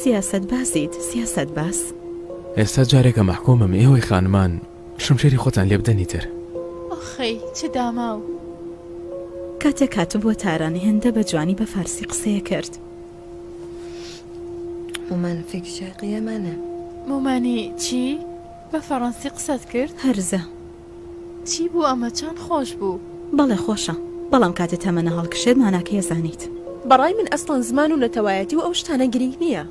سیاسەت بازیت سیاسەت باز. ئێستا جارێکە مەحکومم ئێوەی خانمان شمشێری خۆتان لێ بدەن ئیتر. ئۆخەی چ داماو. کاتێک هاتبووە تاران هێندە بە جوانی بە فارسی قسەیە کرد. مومان فیک شەرقیە مەنە. مومانی چی؟ بە فەڕەنسی قسەت کرد؟ هەرزە. چی بوو ئەمە چەند خۆش بوو. بەڵێ خۆشە بەڵام کاتێ تەمەنە هەڵکشێت ماناکەی ئەزانیت. بەڕای من ئەسڵەن زمان و نەتەوایەتی و ئەو شتانە گرینگ نییە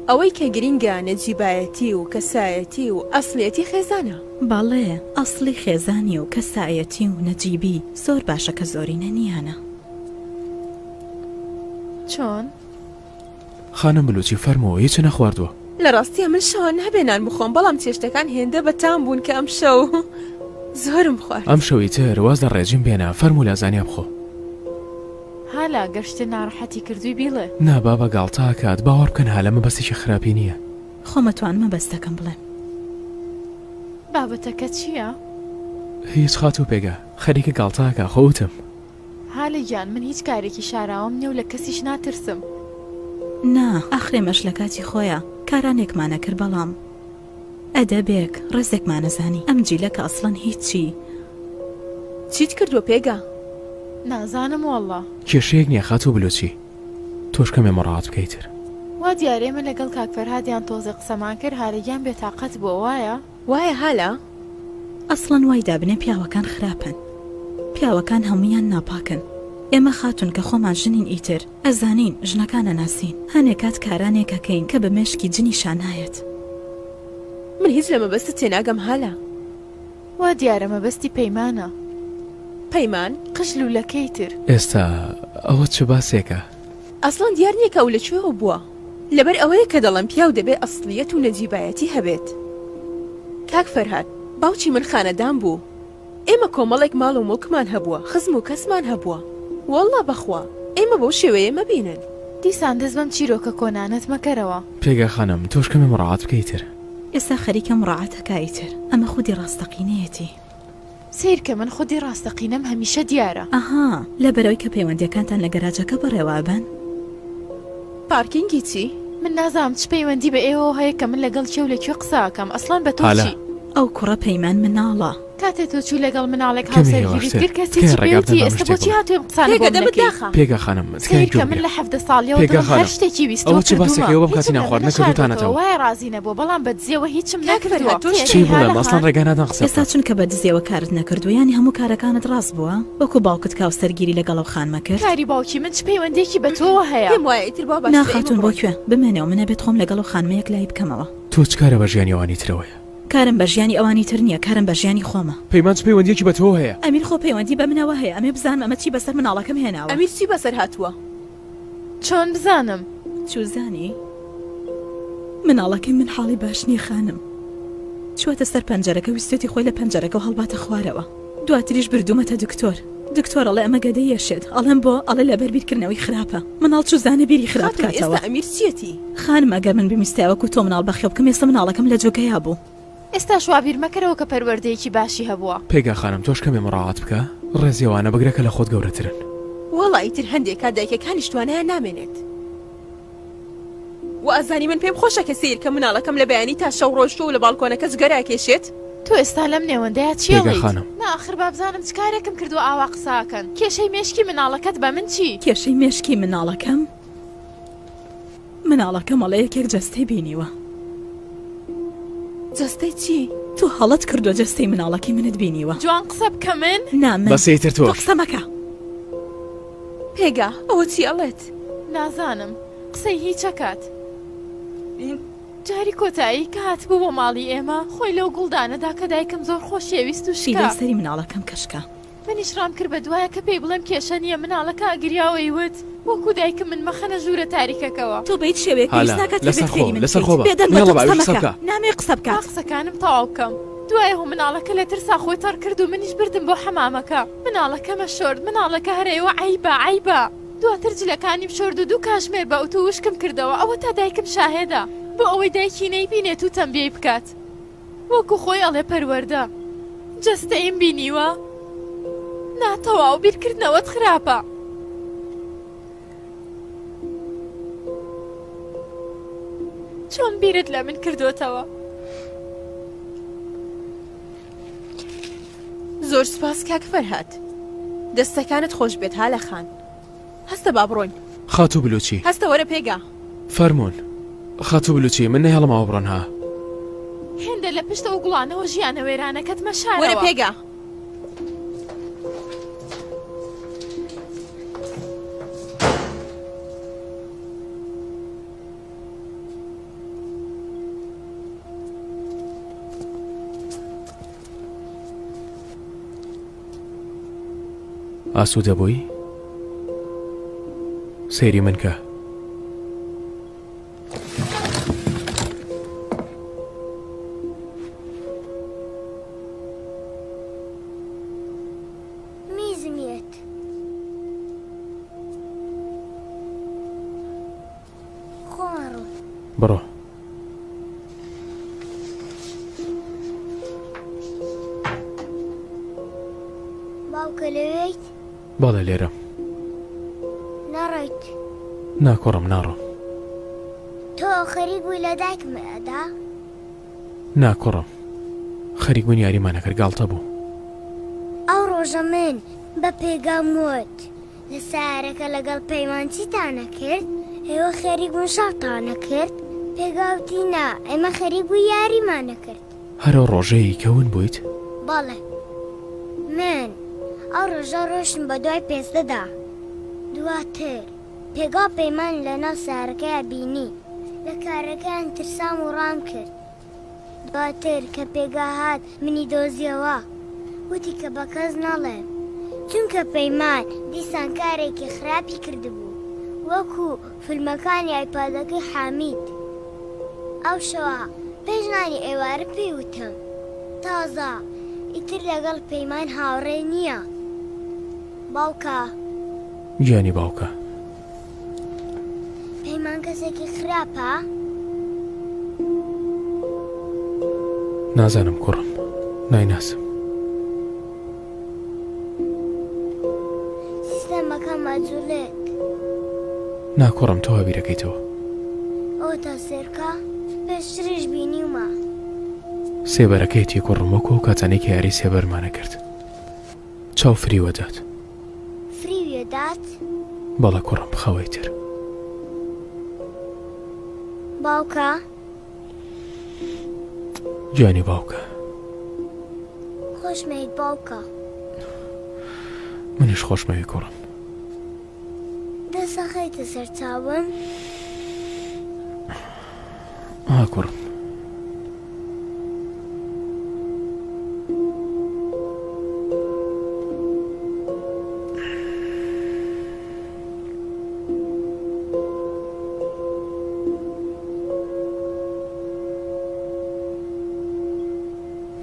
ئەوەی کە گرینگە نەجیبایەتی و کەسایەتی و ئەسڵیەتی خێزانە. بەڵێ ئەسڵی خێزانی و کەسایەتی و نەجیبی زۆر باشە کە زۆرینە نییانە. چۆن؟ خانم بلوچی فەرموو هیچ نەخواردووە. لە ڕاستیا من شەوان نابێ نان بخۆم بەڵام چێشتەکان هێندە بەتام بوون کە ئەمشەو زۆرم خوارد. ئەمشەو ئیتر واز لە ڕێجیم بێنە فەرموو لازانیا بخۆ. هالە گەر شتێ ناڕەحەتی کردووی بیڵێ. نا بابە گاڵتە ئەکات باوەڕ بکەن هالە مەبەستێکی خراپی نییە. خۆم ئەتوانم مەبەستەکەم بڵێم. بابەتەکە چییە؟ هیچ خاتوو پێگە خەریکە گاڵتە ئەکا خۆ وتم. هالە گیان من هیچ کارێکی شاراوەم نیە و لە کەسیش ناترسم. نا ئاخر ئێمەش لە کاتی خۆیا کارانێکمان ئەکرد بەڵام ئەدەبێک ڕێزێکمان ئەزانی ئەم جیلە کە ئەسڵەن هیچی. چیت کردوە پێگە؟ نازانم وەڵا. کێشەیەک نیە خاتوو بلوچی تۆش کەمێ مڕاعات بکە ئیتر. وا دیارە ئێمە لەگەڵ کاک فەرهادیان تۆزێ قسەمان کرد هالە گیان بێتاقەت بووە وایە؟ وایە هالە؟ ئەسڵەن وای دابنێ پیاوەکان خراپن پیاوەکان هەموویان ناپاکن ئێمە خاتون کە خۆمان ژنین ئیتر ئەزانین ژنەکان ئەناسین هەنێ کات کارانێک ئەکەین کە بە مێشکی جنیشا نایەت. من هیچ لە مەبەستت تێناگەم هالە. وا دیارە مەبەستی پەیمانە. پەیمان؟ قژ لولەکەی تر. ئێستا ئەوە چ باسێکە؟ ئەسڵەن دیار نیە کە ئەو لە کوێوە بووە. لەبەر ئەوەیە کە دەڵێم پیاو دەبێ ئەسڵیەت و نەجیبایەتی هەبێت. کاک فەرهاد، باوکی من خانەدان بوو. ئێمە کۆمەڵێک ماڵ و موڵکمان هەبووە، خزم و کەسمان هەبووە. وەڵڵا بەخوا، ئێمە بەو شێوەیە مەبینن. دیسان دەست بەم چیرۆکە کۆنانەت مەکەرەوە. پێگە خانم، تۆش کەمێ مڕاعات بکە ئیتر. ئێستا خەریکە مڕاعات ئەکا ئیتر. ئەمە خودی ڕاستەقینەیەتی. سەیرکە من خودی ڕاستەقینەم هەمیشە دیارە. ئەها لەبەرئەوەی کە پەیوەندیەکانتان لە گەراجەکە بەڕێوە ئەبەن؟ پارکینگی چی؟ من نازانم چ پەیوەندی بە ئێوەوە هەیە کە من لەگەڵ کێ و لە کوێ قسە ئەکەم ئەسڵەن بە تۆ هالە. چی؟ ئەو کوڕە پەیمان مناڵە. کاتێ تۆ چووی لەگەڵ مناڵێک کەمێ هاوسەرگیریت هێواشتر کرد کەس تکایە هیچی پێ ڕێگا بدەن وتی با من ئێستا شتێک بۆچی بڵێم. هاتووی ئەم قسانە پێگە بۆ من دەمت ئەکەی؟ داخە. پێگە خانم تکایە سەیرکە گوێ من بگرە. لە 17 ساڵیەوە پێگە دڵم هەر خانم شتێکی ویستووە ئەوە چ کردوومە باسێکە ئێوە بەم کاتی هیچم لە من نانخواردنە نەشاردۆتەوە کردووتانەتەوە؟ وایە ڕازی نەبووە بەڵام بە دزیەوە هیچم کاک نەکردووە فەرهاد تۆش چی تێئەگەی بڵێم هالە ئەسڵەن خان؟ ڕێگا نادەن قسە ئێستا بکەم. چونکە بە دزیەوە کارت نەکردووە یانی هەموو کارەکانت ڕاست بووە؟ وەکو باوکت کاوسەرگیری لەگەڵ ئەو خانمە کرد؟ کاری باوکی من چ پەیوەندیەکی بە تۆوە هەیە؟ پێم وایە ئیتر وا نا باشترە ئێمە خاتوون بۆ بڕۆین. کوێ؟ بمێنەوە من ئەبێت خۆم لەگەڵ ئەو خانمە یەکلایی بکەمەوە. تۆ چ کارە بە ژیانی ئەوانی ترەوەیە؟ کارم بە ژیانی ئەوانی تر نییە کارم بە ژیانی خۆمە. پەیمان چ پەیوەندیەکی بە تۆوە هەیە؟ ئەمیر خۆ پەیوەندی بە منەوە هەیە ئەمێ بزانم ئەمە چی بەسەر مناڵەکەم هێناوە. ئەمیر چی بەسەر هاتووە؟ چۆن بزانم؟ چوزانی؟ مناڵەکەی من حاڵی باش نییە خانم. چووەتە سەر پەنجەرەکە ویستویەتی خۆی لە پەنجەرەکەوە هەڵباتە خوارەوە. دواتریش بردوومەتە دکتۆر. دکتۆر ئەڵێ ئەمە گەدەی ئەشێت. ئەڵێم بۆ؟ ئەڵێ لەبەر بیرکردنەوەی خراپە. مناڵ چوزانێ بیری خراپ خاتوون بکاتەوە. ئێستا ئەمیر چیەتی؟ خانم ئەگەر من بمویستایە وەکو تۆ مناڵ بەخێو بکەم ئێستا مناڵەکەم لە جۆگەیا بوو. ئێستاش وا بیر مەکەرەوە کە پەروەردەیەکی باشی هەبووە. پێگا خانم تۆش کەمێ مڕاعات بکە ڕێزی ئەوانە بگرە کە لە خۆت گەورەترن. وەڵا ئیتر هەندێ کات دایکەکانیش توانایان نامێنێت. وا ئەزانی من پێم خۆشە کە سەیر کەم مناڵەکەم لە بەیانی تا شەو ڕۆیشتووە و لە باڵکۆنەکە جگەرە ئەکێشێت؟ تۆ ئێستا لەم نێوەندەیا چی پێگا ئەڵێیت؟ خانم. نا ئاخر بابزانم چ کارێکم کردووە ئاوا قسە ئەکەن؟ کێشەی مێشکی مناڵەکەت بە من چی؟ کێشەی مێشکی مناڵەکەم؟ مناڵەکەم ئەڵێ یەکێک جەستەی بینیوە. جەستەی چی؟ تۆ هەڵەت کردووە جەستەی مناڵەکەی منت بینیوە. جوان قسە بکە من. نا من. بەسە ئیتر تۆ تۆش. قسە مەکە. پێگا ئەوە چی ئەڵێت؟ نازانم قسەی هیچ ئەکات. جاری کۆتایی کە هاتبوو بۆ ماڵی ئێمە خۆی لەو گوڵدانەدا کە دایکم زۆر خۆشیەویست و شکا. شیلەی سەری مناڵەکەم کە شکا. منیش ڕام کرد بە دوایا کە پێی بڵێم کێشە نییە مناڵەکە ئەگریا و ئەیوت وەکو دایکم من مەخەنە ژوورە تاریکەکەوە. تۆ بە هیچ شێوەیەک هالە پێویست ناکات لەسەر تربیەت خۆ فێری من لەسەر بکەیت. خۆ بە بێدەنگ بە تۆ مەهێڵە با قسە ئەویش قسە مەکە. بکا. نامەوێ قسە با بکات. قسەکانم تەواو بکەم. دوای ئەوە مناڵەکە لە ترسا خۆی تەڕ کرد و منیش بردم بۆ حەمامەکە. مناڵەکەمە شۆرد مناڵەکە هەر ئەیوە عەیبە عەیبە. دواتر جلەکانیم شۆرد و دوو کاژمێر بە ئوتو وشکم کردەوە ئەوەتا دایکم شاهێدە بۆ ئەوەی دایکی نەیبینێت و تەمبێی بکات. وەکو خۆی ئەڵێ پەروەردە جەستەیم بینیوە؟ نا تەواو بیرکردنەوەت خراپە. چۆن بیرت لە من کردۆتەوە؟ زۆر سوپاس کاک فەرهاد. دەستەکانت خۆش بێت هالە خان. هەستە با بڕۆین. خاتوو بلوچی. هەستە وەرە پێگا. فەرموون. خاتوو بلوچی من نەهێڵم ئاوە بڕۆن ها. هێندە لە پشت ئەو گوڵانەوە ژیانە وێرانەکەت مەشارەوە. وەرە پێگا. ئاسوودە بووی؟ سەیری من کە. میزم یەت. خۆمان ڕۆ. بڕۆ. باوکە لەوێیت؟ بەڵێ لێرەم. ناڕۆیت؟ نا کوڕم ناڕۆم. تۆ خەریک بووی لە دایکم ئەدا؟ نا کوڕم خەریک بووین یاریمان ئەکرد گاڵتە بوو. ئەو ڕۆژە من بە پێگام وت لە سەیارەکە لەگەڵ پەیمان چیتان ئەکرد؟ ئێوە خەریک بوون شەڕتان ئەکرد؟ پێگا وتی نا ئێمە خەریک بووین یاریمان ئەکرد. هەر ئەو ڕۆژەی کە ون بوویت؟ بەڵێ من ئەو ڕۆژە ڕۆیشتم بە دوای پێستەدا دواتر پێگا و پەیمان لەناو سەیارەکەیا بینی لە کارەکەیان ترسام و ڕام کرد. دواتر کە پێگا هات منی دۆزیەوە وتی کە بە کەس نەڵێم چونکە پەیمان دیسان کارێکی خراپی کردبوو وەکو فیلمەکانی ئایپادەکەی حامید ئەو شەوە پێش نانی ئێوارە پێی وتم تازە ئیتر لەگەڵ پەیمان هاوڕێ نییە باوکە. گیانی باوکە. پەیمان کەسێکی خراپە؟ نازانم کوڕم نایناسم. سیستەمەکەم ئەجوڵێت. نا کوڕم تۆ وا بیرەکەیتەوە. ئەوەتا سێرکە پێشتریش بینیومە. سێبەرەکەیەتی کوڕم وەکو ئەو کاتانەی کە یاری سێبەرمان ئەکرد. چاو فریوەدات. فریویەدات؟ بەڵێ کوڕم بخەوە ئیتر. باوکە؟ گیانی باوکە. خۆشمەویت باوکە. منیش خۆشمەوی کوڕم. دەست ئەخەیتە سەر چاوم؟ ها کوڕم.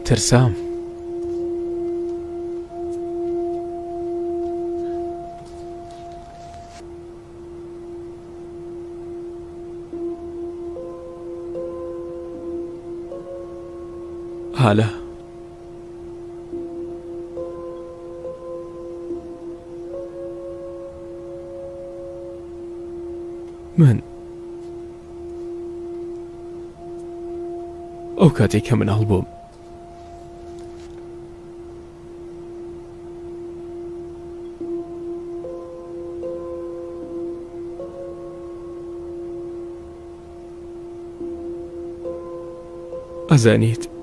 ترسام. هالە. من ئەو کاتێک کە مناڵ بووم ئەزانیت.